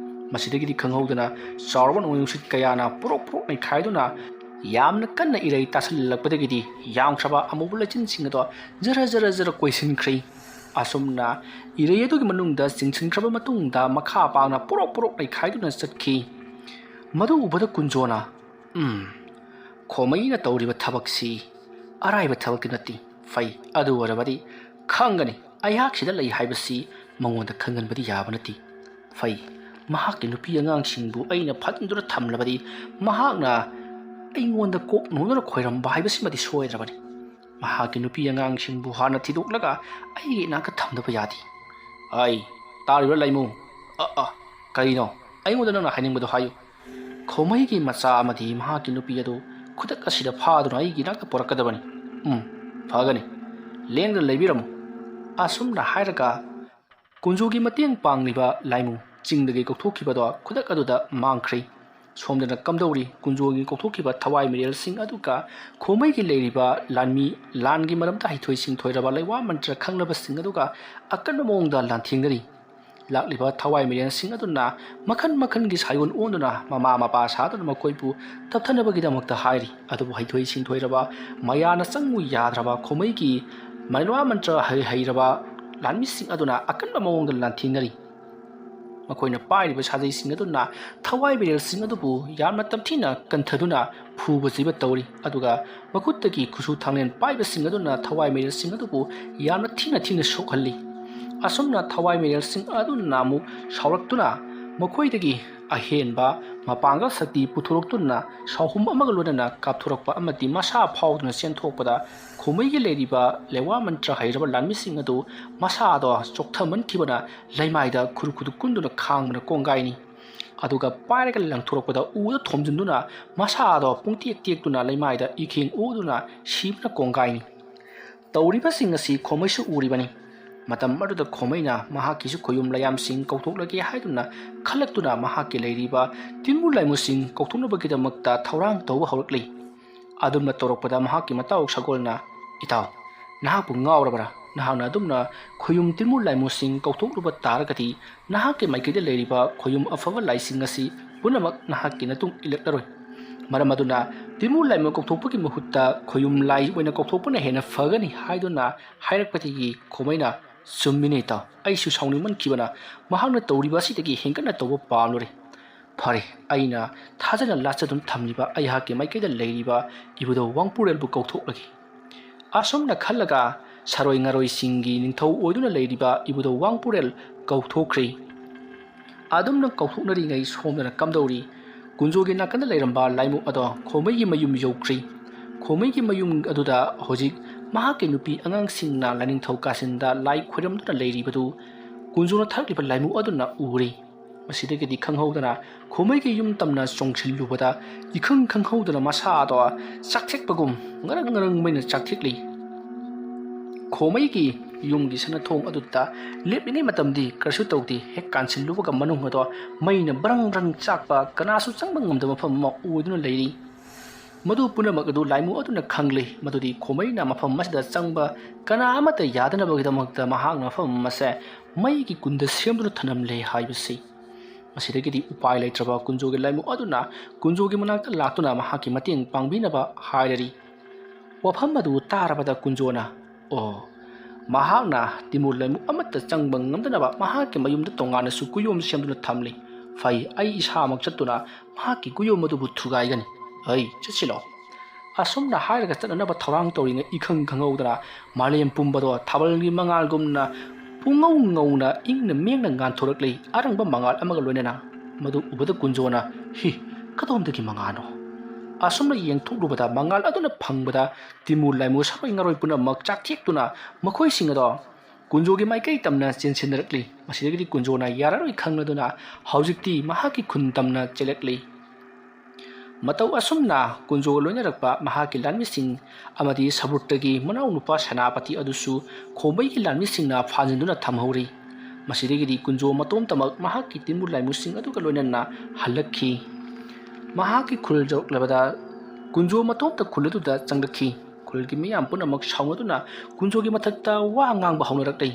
ꯃꯁꯤꯗꯒꯤꯗꯤ ꯈꯪꯍꯧꯗꯅ ꯆꯥꯎꯔꯕ ꯅꯣꯡꯂꯩ ꯅꯨꯡꯁꯤꯠ ꯀꯌꯥꯅ ꯄꯣꯔꯣꯛ ꯄꯣꯔꯣꯛ ꯅꯩꯈꯥꯏꯗꯨꯅ ꯌꯥꯝꯅ ꯀꯟꯅ ꯏꯔꯩ ꯇꯥꯁꯤꯜꯂꯛꯄꯗꯒꯤꯗꯤ ꯌꯥꯝꯈ꯭ꯔꯕ ꯑꯃꯨꯕ ꯂꯩꯆꯤꯟꯁꯤꯡ ꯑꯗꯣ ꯖꯔ ꯖꯔ ꯖꯔ ꯀꯣꯏꯁꯤꯟꯈ꯭ꯔꯦ꯫ ꯑꯁꯨꯝꯅ ꯏꯔꯩ ꯑꯗꯨꯒꯤ ꯃꯅꯨꯡꯗ ꯆꯤꯡꯁꯤꯟꯈ꯭ꯔꯕ ꯃꯇꯨꯡꯗ ꯃꯈꯥ ꯄꯥꯡꯅ ꯄꯣꯔꯣꯛ ꯄꯣꯔꯣꯛ ꯅꯩꯈꯥꯏꯗꯨꯅ ꯆꯠꯈꯤ꯫ ꯃꯗꯨ ꯎꯕꯗ ꯀꯨꯟꯖꯣꯅ, "ꯎꯝ, ꯈꯣꯃꯩꯅ ꯇꯧꯔꯤꯕ ꯊꯕꯛꯁꯤ ꯑꯔꯥꯏꯕ ꯊꯕꯛꯇꯤ ꯅꯠꯇꯦ꯫ ꯐꯩ, ꯑꯗꯨ ꯑꯣꯏꯔꯕꯗꯤ ꯈꯪꯒꯅꯤ꯫ ꯑꯩꯍꯥꯛ ꯁꯤꯗ ꯂꯩ ꯍꯥꯏꯕꯁꯤ ꯃꯉꯣꯟꯗ ꯈꯪꯍꯟꯕꯗꯤ ꯌꯥꯕ ꯅꯠꯇꯦ꯫ ꯐꯩ, ꯃꯍꯥꯛꯀꯤ ꯅꯨꯄꯤ ꯑꯉꯥꯡꯁꯤꯡꯕꯨ ꯑꯩꯅ ꯐꯥꯖꯤꯟꯗꯨꯅ ꯊꯝꯂꯕꯗꯤ ꯃꯍꯥꯛꯅ ꯑꯩꯉꯣꯟꯗ ꯀꯣꯛ ꯅꯣꯟꯗꯨꯅ ꯈꯣꯏꯔꯝꯕ ꯍꯥꯏꯕꯁꯤꯃꯗꯤ ꯁꯣꯏꯗ꯭ꯔꯕꯅꯤ꯫ ꯃꯍꯥꯛꯀꯤ ꯅꯨꯄꯤ ꯑꯉꯥꯡꯁꯤꯡꯕꯨ ꯍꯥꯟꯅ ꯊꯤꯗꯣꯛꯂꯒ ꯑꯩꯒꯤ ꯏꯅꯥꯛꯇ ꯊꯝꯗꯕ ꯌꯥꯗꯦ"꯫ "ꯑꯩ, "ꯇꯥꯔꯤꯕ꯭ꯔꯥ ꯂꯩꯃꯨ?" "ꯑ ꯑ ꯀꯔꯤꯅꯣ? ꯑꯩꯉꯣꯟꯗ ꯅꯪꯅ ꯍꯥꯏꯅꯤꯡꯕꯗꯣ ꯍꯥꯏꯌꯨ꯫ ꯈꯣꯃꯩꯒꯤ ꯃꯆꯥ ꯑꯃꯗꯤ ꯃꯍꯥꯛꯀꯤ ꯅꯨꯄꯤ ꯑꯗꯨ ꯈꯨꯗꯛ ꯑꯁꯤꯗ ꯐꯥꯗꯨꯅ ꯑꯩꯒꯤ ꯏꯅꯥꯛꯇ ꯄꯨꯔꯛꯀꯗꯕꯅꯤ꯫ ꯎꯝ, ꯐꯒꯅꯤ꯫ ꯂꯦꯡꯗꯅ ꯂꯩꯕꯤꯔꯝꯃꯨ꯫" ꯑꯁꯨꯝꯅ ꯍꯥꯏꯔꯒ ꯀꯨꯟꯖꯣꯒꯤ ꯃꯇꯦꯡ ꯄꯥꯡꯂꯤꯕ ꯂꯥꯏꯃꯨ ꯆꯤꯡꯗꯒꯤ ꯀꯧꯊꯣꯛꯈꯤꯕꯗꯣ ꯈꯨꯗꯛ ꯑꯗꯨꯗ ꯃꯥꯡꯈ꯭ꯔꯦ꯫ ꯁꯣꯝꯗꯅ ꯀꯝꯗꯧꯔꯤ? ꯀꯨꯟꯖꯣꯒꯤ ꯀꯧꯊꯣꯛꯈꯤꯕ ꯊꯋꯥꯏ ꯃꯤꯔꯦꯜꯁꯤꯡ ꯑꯗꯨꯒ ꯈꯣꯃꯩꯒꯤ ꯂꯩꯔꯤꯕ ꯂꯥꯟꯃꯤ, ꯂꯥꯟꯒꯤ ꯃꯔꯝꯗ ꯍꯩꯊꯣꯏ ꯁꯤꯡꯊꯣꯏꯔꯕ ꯂꯩꯋꯥ ꯃꯟꯇ꯭ꯔ ꯈꯪꯂꯕꯁꯤꯡ ꯑꯗꯨꯒ ꯑꯀꯟꯕ ꯃꯑꯣꯡꯗ ꯂꯥꯟꯊꯦꯡꯅꯔꯤ꯫ ꯂꯥꯛꯂꯤꯕ ꯊꯋꯥꯏ ꯃꯤꯔꯦꯜꯁꯤꯡ ꯑꯗꯨꯅ ꯃꯈꯜ ꯃꯈꯜꯒꯤ ꯁꯥꯏꯑꯣꯟ ꯑꯣꯟꯗꯨꯅ, ꯃꯃꯥ ꯃꯄꯥ ꯁꯥꯗꯨꯅ ꯃꯈꯣꯏꯕꯨ ꯇꯞꯊꯅꯕꯒꯤꯗꯃꯛꯇ ꯍꯥꯏꯔꯤ꯫ ꯑꯗꯨꯕꯨ ꯍꯩꯊꯣꯏ ꯁꯤꯡꯊꯣꯏꯔꯕ, ꯃꯌꯥꯅ ꯆꯪꯉꯨ ꯌꯥꯗ꯭ꯔꯕ ꯈꯣꯃꯩꯒꯤ ꯂꯩꯋꯥ ꯃꯟꯇ꯭ꯔ ꯍꯩ-, ꯍꯩꯔꯕ ꯂꯥꯟꯃꯤꯁꯤꯡ ꯑꯗꯨꯅ ꯑꯀꯟꯕ ꯃꯑꯣꯡꯗ ꯂꯥꯟꯊꯦꯡꯅꯔꯤ꯫ ꯃꯈꯣꯏꯅ ꯄꯥꯏꯔꯤꯕ ꯁꯥꯖꯩꯁꯤꯡ ꯑꯗꯨꯅ ꯊꯋꯥꯏ ꯃꯤꯔꯦꯜꯁꯤꯡ ꯑꯗꯨꯕꯨ ꯌꯥꯝꯅ ꯇꯝꯊꯤꯅ ꯀꯟꯊꯗꯨꯅ ꯐꯨꯕ ꯆꯩꯕ ꯇꯧꯔꯤ꯫ ꯑꯗꯨꯒ ꯃꯈꯨꯠꯇꯒꯤ ꯈꯨꯠꯁꯨ ꯊꯥꯡꯂꯦꯟ ꯄꯥꯏꯕꯁꯤꯡ ꯑꯗꯨꯅ ꯊꯋꯥꯏ ꯃꯤꯔꯦꯜꯁꯤꯡ ꯑꯗꯨꯕꯨ ꯌꯥꯝꯅ ꯊꯤꯅ ꯊꯤꯅ ꯁꯣꯛꯍꯜꯂꯤ꯫ ꯑꯁꯨꯝꯅ ꯊꯋꯥꯏ ꯃꯤꯔꯦꯜꯁꯤꯡ ꯑꯗꯨꯅ ꯑꯃꯨꯛ ꯁꯥꯎꯔꯛꯇꯨꯅ ꯃꯈꯣꯏꯗꯒꯤ ꯑꯍꯦꯟꯕ ꯃꯄꯥꯡꯒꯜ ꯁꯛꯇꯤ ꯄꯨꯊꯣꯔꯛꯇꯨꯅ ꯁꯥꯎꯍꯨꯝ ꯑꯃꯒ ꯂꯣꯏꯅꯅ ꯀꯥꯞꯊꯣꯔꯛꯄ ꯑꯃꯗꯤ ꯃꯁꯥ ꯐꯥꯎꯗꯨꯅ ꯆꯦꯟꯊꯣꯛꯄꯗ ꯈꯣꯃꯩꯒꯤ ꯂꯩꯔꯤꯕ ꯂꯩꯋꯥ ꯃꯟꯇ꯭ꯔ ꯍꯩꯔꯕ ꯂꯥꯟꯃꯤꯁꯤꯡ ꯑꯗꯨ ꯃꯁꯥꯗꯣ ꯆꯣꯛꯊꯃꯟꯈꯤꯕꯅ ꯂꯩꯃꯥꯏꯗ ꯈꯨꯔꯨ ꯈꯨꯔꯨ ꯀꯨꯟꯗꯨꯅ ꯈꯥꯡꯕꯅ ꯀꯣꯡꯒꯥꯏꯅꯤ꯫ ꯑꯗꯨꯒ ꯄꯥꯏꯔꯒ ꯂꯪꯊꯣꯔꯛꯄꯗ ꯎꯗ ꯊꯣꯝꯖꯤꯟꯗꯨꯅ ꯃꯁꯥꯗꯣ ꯄꯨꯡꯇꯦꯛ ꯇꯦꯛꯇꯨꯅ ꯂꯩꯃꯥꯏꯗ ꯏꯈꯦꯡ ꯑꯣꯗꯨꯅ ꯁꯤꯕꯅ ꯀꯣꯡꯒꯥꯏꯅꯤ꯫ ꯇꯧꯔꯤꯕꯁꯤꯡ ꯑꯁꯤ ꯈꯣꯃꯩꯁꯨ ꯎꯔꯤꯕꯅꯤ꯫ ꯃꯇꯝ ꯑꯗꯨꯗ ꯈꯣꯃꯩꯅ ꯃꯍꯥꯛꯀꯤꯁꯨ ꯈꯣꯌꯨꯝ ꯂꯥꯏꯌꯥꯝꯁꯤꯡ ꯀꯧꯊꯣꯛꯂꯒꯦ ꯍꯥꯏꯗꯨꯅ ꯈꯜꯂꯛꯇꯨꯅ ꯃꯍꯥꯛꯀꯤ ꯂꯩꯔꯤꯕ ꯇꯤꯟꯃꯨ ꯂꯥꯏꯃꯨꯁꯤꯡ ꯀꯧꯊꯣꯛꯅꯕꯒꯤꯗꯃꯛꯇ ꯊꯧꯔꯥꯡ ꯇꯧꯕ ꯍꯧꯔꯛꯂꯤ꯫ ꯑꯗꯨꯝꯅ ꯇꯧꯔꯛꯄꯗ ꯃꯍꯥꯛꯀꯤ ꯃꯇꯥꯎ ꯁꯒꯣꯜꯅ, "ꯏꯇꯥꯎ, ꯅꯍꯥꯛꯄꯨ ꯉꯥꯎꯔꯕ꯭ꯔꯥ? ꯅꯍꯥꯛꯅ ꯑꯗꯨꯝꯅ ꯈꯣꯌꯨꯝ ꯇꯤꯟꯃꯨ ꯂꯥꯏꯃꯨꯁꯤꯡ ꯀꯧꯊꯣꯛꯂꯨꯕ ꯇꯥꯔꯒꯗꯤ ꯅꯍꯥꯛꯀꯤ ꯃꯥꯏꯀꯩꯗ ꯂꯩꯔꯤꯕ ꯈꯣꯌꯨꯝ ꯑꯐꯕ ꯂꯥꯏꯁꯤꯡ ꯑꯁꯤ ꯄꯨꯝꯅꯃꯛ ꯅꯍꯥꯛꯀꯤ ꯅꯇꯨꯡ ꯏꯜꯂꯛꯂꯔꯣꯏ꯫ ꯃꯔꯝ ꯑꯗꯨꯅ ꯇꯤꯟꯃꯨ ꯂꯥꯏꯃꯨ ꯀꯧꯊꯣꯛꯄꯒꯤ ꯃꯍꯨꯠꯇ ꯈꯣꯌꯨꯝ ꯂꯥꯏ ꯑꯣꯏꯅ ꯀꯧꯊꯣꯛꯄꯅ ꯍꯦꯟꯅ ꯐꯒꯅꯤ" ꯍꯥꯏꯗꯨꯅ ꯍꯥꯏꯔꯛꯄꯗꯒꯤ ꯈꯣꯃꯩꯅ, "ꯆꯨꯝꯃꯤꯅꯦ ꯏꯇꯥꯎ, ꯑꯩꯁꯨ ꯁꯥꯎꯅꯤꯡꯃꯟꯈꯤꯕꯅ ꯃꯍꯥꯛꯅ ꯇꯧꯔꯤꯕ ꯑꯁꯤꯗꯒꯤ ꯍꯦꯟꯒꯠꯅ ꯇꯧꯕ ꯄꯥꯝꯂꯨꯔꯦ꯫ ꯐꯔꯦ, ꯑꯩꯅ ꯊꯥꯖꯅ ꯂꯥꯠꯆꯗꯨꯅ ꯊꯝꯂꯤꯕ ꯑꯩꯍꯥꯛꯀꯤ ꯃꯥꯏꯀꯩꯗ ꯂꯩꯔꯤꯕ ꯏꯕꯨꯙꯧ ꯋꯥꯡꯄꯨꯔꯦꯜꯕꯨ ꯀꯧꯊꯣꯛꯂꯒꯦ꯫" ꯑꯁꯨꯝꯅ ꯈꯜꯂꯒ ꯁꯥꯔꯣꯏ ꯉꯥꯔꯣꯏꯁꯤꯡꯒꯤ ꯅꯤꯡꯊꯧ ꯑꯣꯏꯗꯨꯅ ꯂꯩꯔꯤꯕ ꯏꯕꯨꯙꯧ ꯋꯥꯡꯄꯨꯔꯦꯜ ꯀꯧꯊꯣꯛꯈ꯭ꯔꯦ꯫ ꯑꯗꯨꯝꯅ ꯀꯧꯊꯣꯛꯅꯔꯤꯉꯩ ꯁꯣꯝꯗꯅ ꯀꯝꯗꯧꯔꯤ? ꯀꯨꯟꯖꯣꯒꯤ ꯅꯥꯀꯟꯗ ꯂꯩꯔꯝꯕ ꯂꯥꯏꯃꯨ ꯑꯗꯣ ꯈꯣꯃꯩꯒꯤ ꯃꯌꯨꯝ ꯌꯧꯈ꯭ꯔꯦ꯫ ꯈꯣꯃꯩꯒꯤ ꯃꯌꯨꯝ ꯑꯗꯨꯗ ꯍꯧꯖꯤꯛ ꯃꯍꯥꯛꯀꯤ ꯅꯨꯄꯤ ꯑꯉꯥꯡꯁꯤꯡꯅ ꯂꯥꯏꯅꯤꯡꯊꯧ ꯀꯥꯆꯤꯟꯗ ꯂꯥꯏ ꯈꯣꯏꯔꯝꯗꯨꯅ ꯂꯩꯔꯤꯕꯗꯨ ꯀꯨꯟꯖꯣꯅ ꯊꯥꯔꯛꯂꯤꯕ ꯂꯥꯏꯃꯨ ꯑꯗꯨꯅ ꯎꯔꯦ꯫ ꯃꯁꯤꯗꯒꯤꯗꯤ ꯈꯪꯍꯧꯗꯅ ꯈꯣꯃꯩꯒꯤ ꯌꯨꯝ ꯇꯝꯅ ꯆꯣꯡꯁꯤꯜꯂꯨꯕꯗ ꯏꯈꯪ ꯈꯪꯍꯧꯗꯅ ꯃꯁꯥꯗꯣ ꯆꯥꯛꯊꯦꯛꯄꯒꯨꯝ ꯉꯔꯪ ꯉꯔꯪ ꯃꯩꯅ ꯆꯥꯛꯊꯦꯛꯂꯤ꯫ ꯈꯣꯃꯩꯒꯤ ꯌꯨꯝꯒꯤ ꯁꯅꯥꯊꯣꯡ ꯑꯗꯨꯗ ꯂꯦꯞꯂꯤꯉꯩ ꯃꯇꯝꯗꯤ ꯀꯔꯤꯁꯨ ꯇꯧꯗꯦ꯫ ꯍꯦꯛ ꯀꯥꯟꯁꯤꯜꯂꯨꯕꯒ ꯃꯅꯨꯡ ꯑꯗꯣ ꯃꯩꯅ ꯕ꯭ꯔꯪ ꯕ꯭ꯔꯪ ꯆꯥꯛꯄ, ꯀꯅꯥꯁꯨ ꯆꯪꯕ ꯉꯝꯗꯕ ꯃꯐꯝ ꯑꯃ ꯑꯣꯏꯗꯨꯅ ꯂꯩꯔꯤ꯫ ꯃꯗꯨ ꯄꯨꯝꯅꯃꯛ ꯑꯗꯨ ꯂꯥꯏꯃꯨ ꯑꯗꯨꯅ ꯈꯪꯂꯤ꯫ ꯃꯗꯨꯗꯤ ꯈꯣꯃꯩꯅ ꯃꯐꯝ ꯑꯁꯤꯗ ꯆꯪꯕ ꯀꯅꯥ ꯑꯃꯠꯇ ꯌꯥꯗꯅꯕꯒꯤꯗꯃꯛꯇ ꯃꯍꯥꯛꯅ ꯃꯐꯝ ꯑꯁꯦ ꯃꯩꯒꯤ ꯀꯨꯟꯗ ꯁꯦꯝꯗꯨꯅ ꯊꯅꯝꯂꯦ ꯍꯥꯏꯕꯁꯤ꯫ ꯃꯁꯤꯗꯒꯤꯗꯤ ꯎꯄꯥꯏ ꯂꯩꯇ꯭ꯔꯕ ꯀꯨꯟꯖꯣꯒꯤ ꯂꯥꯏꯃꯨ ꯑꯗꯨꯅ ꯀꯨꯟꯖꯣꯒꯤ ꯃꯅꯥꯛꯇ ꯂꯥꯛꯇꯨꯅ ꯃꯍꯥꯛꯀꯤ ꯃꯇꯦꯡ ꯄꯥꯡꯕꯤꯅꯕ ꯍꯥꯏꯔꯔꯤ꯫ ꯋꯥꯐꯝ ꯑꯗꯨ ꯇꯥꯔꯕꯗ ꯀꯨꯟꯖꯣꯅ, "ꯑꯣ, ꯃꯍꯥꯛꯅ ꯇꯤꯃꯨ ꯂꯥꯏꯃꯨ ꯑꯃꯠꯇ ꯆꯪꯕ ꯉꯝꯗꯅꯕ ꯃꯍꯥꯛꯀꯤ ꯃꯌꯨꯝꯗ ꯇꯣꯉꯥꯟꯅꯁꯨ ꯀꯨꯌꯣꯝ ꯁꯦꯝꯗꯨꯅ ꯊꯝꯂꯤ꯫ ꯐꯩ, ꯑꯩ ꯏꯁꯥꯃꯛ ꯆꯠꯇꯨꯅ ꯃꯍꯥꯛꯀꯤ ꯀꯨꯌꯣꯝ ꯑꯗꯨꯕꯨ ꯊꯨꯒꯥꯏꯒꯅꯤ꯫ ꯑꯩ ꯆꯠꯁꯤꯜꯂꯣ꯫" ꯑꯁꯨꯝꯅ ꯍꯥꯏꯔꯒ ꯆꯠꯅꯅꯕ ꯊꯧꯔꯥꯡ ꯇꯧꯔꯤꯉꯩ ꯏꯈꯪ ꯈꯪꯍꯧꯗꯅ ꯃꯥꯂꯦꯝ ꯄꯨꯝꯕꯗꯣ ꯊꯥꯕꯜꯒꯤ ꯃꯉꯥꯜꯒꯨꯝꯅ ꯄꯨꯡꯉꯧ ꯉꯧꯅ ꯏꯪꯅ ꯃꯦꯡꯅ ꯉꯥꯟꯊꯣꯔꯛꯂꯤ, ꯑꯔꯪꯕ ꯃꯉꯥꯜ ꯑꯃꯒ ꯂꯣꯏꯅꯅ꯫ ꯃꯗꯨ ꯎꯕꯗ ꯀꯨꯟꯖꯣꯅ, "ꯍꯤ, ꯀꯗꯣꯝꯗꯒꯤ ꯃꯉꯥꯜꯅꯣ?" ꯑꯁꯨꯝꯅ ꯌꯦꯡꯊꯣꯛꯂꯨꯕꯗ ꯃꯉꯥꯜ ꯑꯗꯨꯅ ꯐꯪꯕꯗ ꯇꯤꯃꯨ ꯂꯥꯏꯃꯨ ꯁꯥꯔꯣꯏ ꯉꯥꯔꯣꯏ ꯄꯨꯝꯅꯃꯛ ꯆꯥꯛꯊꯦꯛꯇꯨꯅ ꯃꯈꯣꯏꯁꯤꯡ ꯑꯗꯣ ꯀꯨꯟꯖꯣꯒꯤ ꯃꯥꯏꯀꯩ ꯇꯝꯅ ꯆꯦꯟꯁꯤꯟꯅꯔꯛꯂꯤ꯫ ꯃꯁꯤꯗꯒꯤꯗꯤ ꯀꯨꯟꯖꯣꯅ ꯌꯥꯔꯔꯣꯏ ꯈꯪꯂꯗꯨꯅ ꯍꯧꯖꯤꯛꯇꯤ ꯃꯍꯥꯛꯀꯤ ꯈꯨꯟ ꯇꯝꯅ ꯆꯦꯜꯂꯛꯂꯤ꯫ ꯃꯇꯧ ꯑꯁꯨꯝꯅ ꯀꯨꯟꯖꯣꯒ ꯂꯣꯏꯅꯔꯛꯄ ꯃꯍꯥꯛꯀꯤ ꯂꯥꯟꯃꯤꯁꯤꯡ ꯑꯃꯗꯤ ꯁꯕꯨꯔꯇꯒꯤ ꯃꯅꯥꯎꯅꯨꯄꯥ ꯁꯦꯅꯥꯄꯇꯤ ꯑꯗꯨꯁꯨ ꯈꯣꯃꯩꯒꯤ ꯂꯥꯟꯃꯤꯁꯤꯡꯅ ꯐꯥꯖꯤꯟꯗꯨꯅ ꯊꯝꯍꯧꯔꯤ꯫ ꯃꯁꯤꯗꯒꯤꯗꯤ ꯀꯨꯟꯖꯣ ꯃꯇꯣꯝꯇꯃꯛ ꯃꯍꯥꯛꯀꯤ ꯇꯤꯃꯨ ꯂꯥꯏꯃꯨꯁꯤꯡ ꯑꯗꯨꯒ ꯂꯣꯏꯅꯅ ꯍꯜꯂꯛꯈꯤ꯫ ꯃꯍꯥꯛꯀꯤ ꯈꯨꯜ ꯌꯧꯔꯛꯂꯕꯗ ꯀꯨꯟꯖꯣ ꯃꯇꯣꯝꯇ ꯈꯨꯜ ꯑꯗꯨꯗ ꯆꯪꯂꯛꯈꯤ꯫ ꯈꯨꯜꯒꯤ ꯃꯤꯌꯥꯝ ꯄꯨꯝꯅꯃꯛ ꯁꯥꯎꯅꯗꯨꯅ ꯀꯨꯟꯖꯣꯒꯤ ꯃꯊꯛꯇ ꯋꯥ ꯉꯥꯡꯕ ꯍꯧꯅꯔꯛꯂꯤ꯫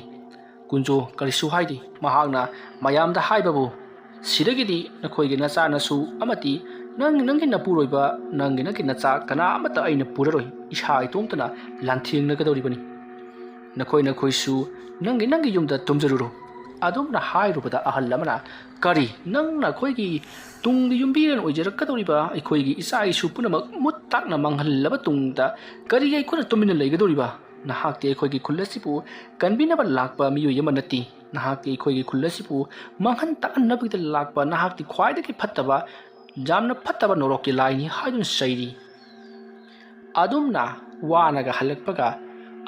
ꯀꯨꯟꯖꯣ ꯀꯔꯤꯁꯨ ꯍꯥꯏꯗꯦ꯫ ꯃꯍꯥꯛꯅ ꯃꯌꯥꯝꯗ ꯍꯥꯏꯕꯕꯨ, "ꯁꯤꯗꯒꯤꯗꯤ ꯅꯈꯣꯏꯒꯤ ꯅꯆꯥ ꯅꯁꯨ ꯑꯃꯗꯤ ꯅꯪ, ꯅꯪꯒꯤ ꯅꯄꯨꯔꯣꯏꯕ, ꯅꯪꯒꯤ, ꯅꯪꯒꯤ ꯅꯆꯥ ꯀꯅꯥ ꯑꯃꯠꯇ ꯑꯩꯅ ꯄꯨꯔꯔꯣꯏ꯫ ꯏꯁꯥ ꯏꯇꯣꯝꯇꯅ ꯂꯥꯟꯊꯦꯡꯅꯒꯗꯧꯔꯤꯕꯅꯤ꯫ ꯅꯈꯣꯏ ꯅꯈꯣꯏꯁꯨ ꯅꯪꯒꯤ, ꯅꯪꯒꯤ ꯌꯨꯝꯗ ꯇꯨꯝꯖꯔꯨꯔꯣ꯫" ꯑꯗꯨꯝꯅ ꯍꯥꯏꯔꯨꯕꯗ ꯑꯍꯜ ꯑꯃꯅ, "ꯀꯔꯤ, ꯅꯪꯅ ꯑꯩꯈꯣꯏꯒꯤ ꯇꯨꯡꯒꯤ ꯌꯨꯝꯕꯤꯔꯦꯟ ꯑꯣꯏꯖꯔꯛꯀꯗꯧꯔꯤꯕ ꯑꯩꯈꯣꯏꯒꯤ ꯏꯆꯥ ꯏꯁꯨ ꯄꯨꯝꯅꯃꯛ ꯃꯨꯠ ꯇꯥꯛꯅ ꯃꯥꯡꯍꯜꯂꯕ ꯇꯨꯡꯗ ꯀꯔꯤꯒꯤ ꯑꯩꯈꯣꯏꯅ ꯇꯨꯃꯤꯟꯅ ꯂꯩꯒꯗꯧꯔꯤꯕ? ꯅꯍꯥꯛꯇꯤ ꯑꯩꯈꯣꯏꯒꯤ ꯈꯨꯜ ꯑꯁꯤꯕꯨ ꯀꯟꯕꯤꯅꯕ ꯂꯥꯛꯄ ꯃꯤꯑꯣꯏ ꯑꯃ ꯅꯠꯇꯦ꯫ ꯅꯍꯥꯛꯇꯤ ꯑꯩꯈꯣꯏꯒꯤ ꯈꯨꯜ ꯑꯁꯤꯕꯨ ꯃꯥꯡꯍꯟ ꯇꯥꯛꯍꯟꯅꯕꯒꯤꯗ ꯂꯥꯛꯄ ꯅꯍꯥꯛꯇꯤ ꯈ꯭ꯋꯥꯏꯗꯒꯤ ꯐꯠꯇꯕ, ꯌꯥꯝꯅ ꯐꯠꯇꯕ ꯅꯣꯔꯣꯛꯀꯤ ꯂꯥꯏꯅꯤ" ꯍꯥꯏꯗꯨꯅ ꯆꯩꯔꯤ꯫ ꯑꯗꯨꯝꯅ ꯋꯥꯅꯒ ꯍꯜꯂꯛꯄꯒ,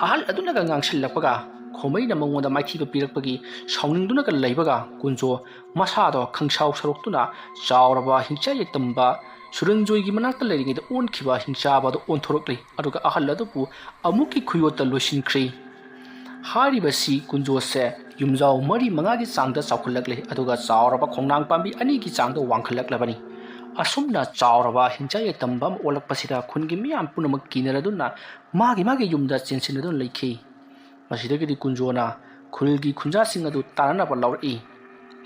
ꯑꯍꯜ ꯑꯗꯨꯅꯒ ꯉꯥꯡꯁꯤꯜꯂꯛꯄꯒ, ꯈꯣꯃꯩꯅ ꯃꯉꯣꯟꯗ ꯃꯥꯏꯊꯤꯕ ꯄꯤꯔꯛꯄꯒꯤ ꯁꯥꯎꯅꯤꯡꯗꯨꯅꯒ ꯂꯩꯕꯒ ꯀꯨꯟꯖꯣ ꯃꯁꯥꯗꯣ ꯈꯪꯁꯥꯎ ꯁꯥꯎꯔꯛꯇꯨꯅ ꯆꯥꯎꯔꯕ ꯍꯤꯡꯆꯥ ꯌꯥꯏꯇꯝꯕ ꯁꯨꯔꯟꯖꯣꯏꯒꯤ ꯃꯅꯥꯛꯇ ꯂꯩꯔꯤꯉꯩꯗ ꯑꯣꯟꯈꯤꯕ ꯍꯤꯡꯆꯥꯕ ꯑꯗꯨ ꯑꯣꯟꯊꯣꯔꯛꯂꯤ꯫ ꯑꯗꯨꯒ ꯑꯍꯜ ꯑꯗꯨꯕꯨ ꯑꯃꯨꯛꯀꯤ ꯈꯨꯌꯣꯠꯇ ꯂꯣꯏꯁꯤꯟꯈ꯭ꯔꯤ꯫ ꯍꯥꯏꯔꯤꯕꯁꯤ ꯀꯨꯟꯖꯣꯁꯦ ꯌꯨꯝꯖꯥꯎ ꯃꯔꯤ ꯃꯉꯥꯒꯤ ꯆꯥꯡꯗ ꯆꯥꯎꯈꯠꯂꯛꯂꯦ꯫ ꯑꯗꯨꯒ ꯆꯥꯎꯔꯕ ꯈꯣꯡꯅꯥꯡ ꯄꯥꯝꯕꯤ ꯑꯅꯤꯒꯤ ꯆꯥꯡꯗ ꯋꯥꯡꯈꯠꯂꯛꯂꯕꯅꯤ꯫ ꯑꯁꯨꯝꯅ ꯆꯥꯎꯔꯕ ꯍꯤꯡꯆꯥ ꯌꯥꯏꯇꯝꯕ ꯑꯃ ꯑꯣꯜꯂꯛꯄꯁꯤꯗ ꯈꯨꯟꯒꯤ ꯃꯤꯌꯥꯝ ꯄꯨꯝꯅꯃꯛ ꯀꯤꯅꯔꯗꯨꯅ ꯃꯥꯒꯤ ꯃꯥꯒꯤ ꯌꯨꯝꯗ ꯆꯦꯟꯁꯤꯟꯅꯗꯨꯅ ꯂꯩꯈꯤ꯫ ꯃꯁꯤꯗꯒꯤꯗꯤ ꯀꯨꯟꯖꯣꯅ ꯈꯨꯜꯒꯤ ꯈꯨꯟꯖꯥꯁꯤꯡ ꯑꯗꯨ ꯇꯥꯟꯅꯅꯕ ꯂꯥꯎꯔꯛꯏ꯫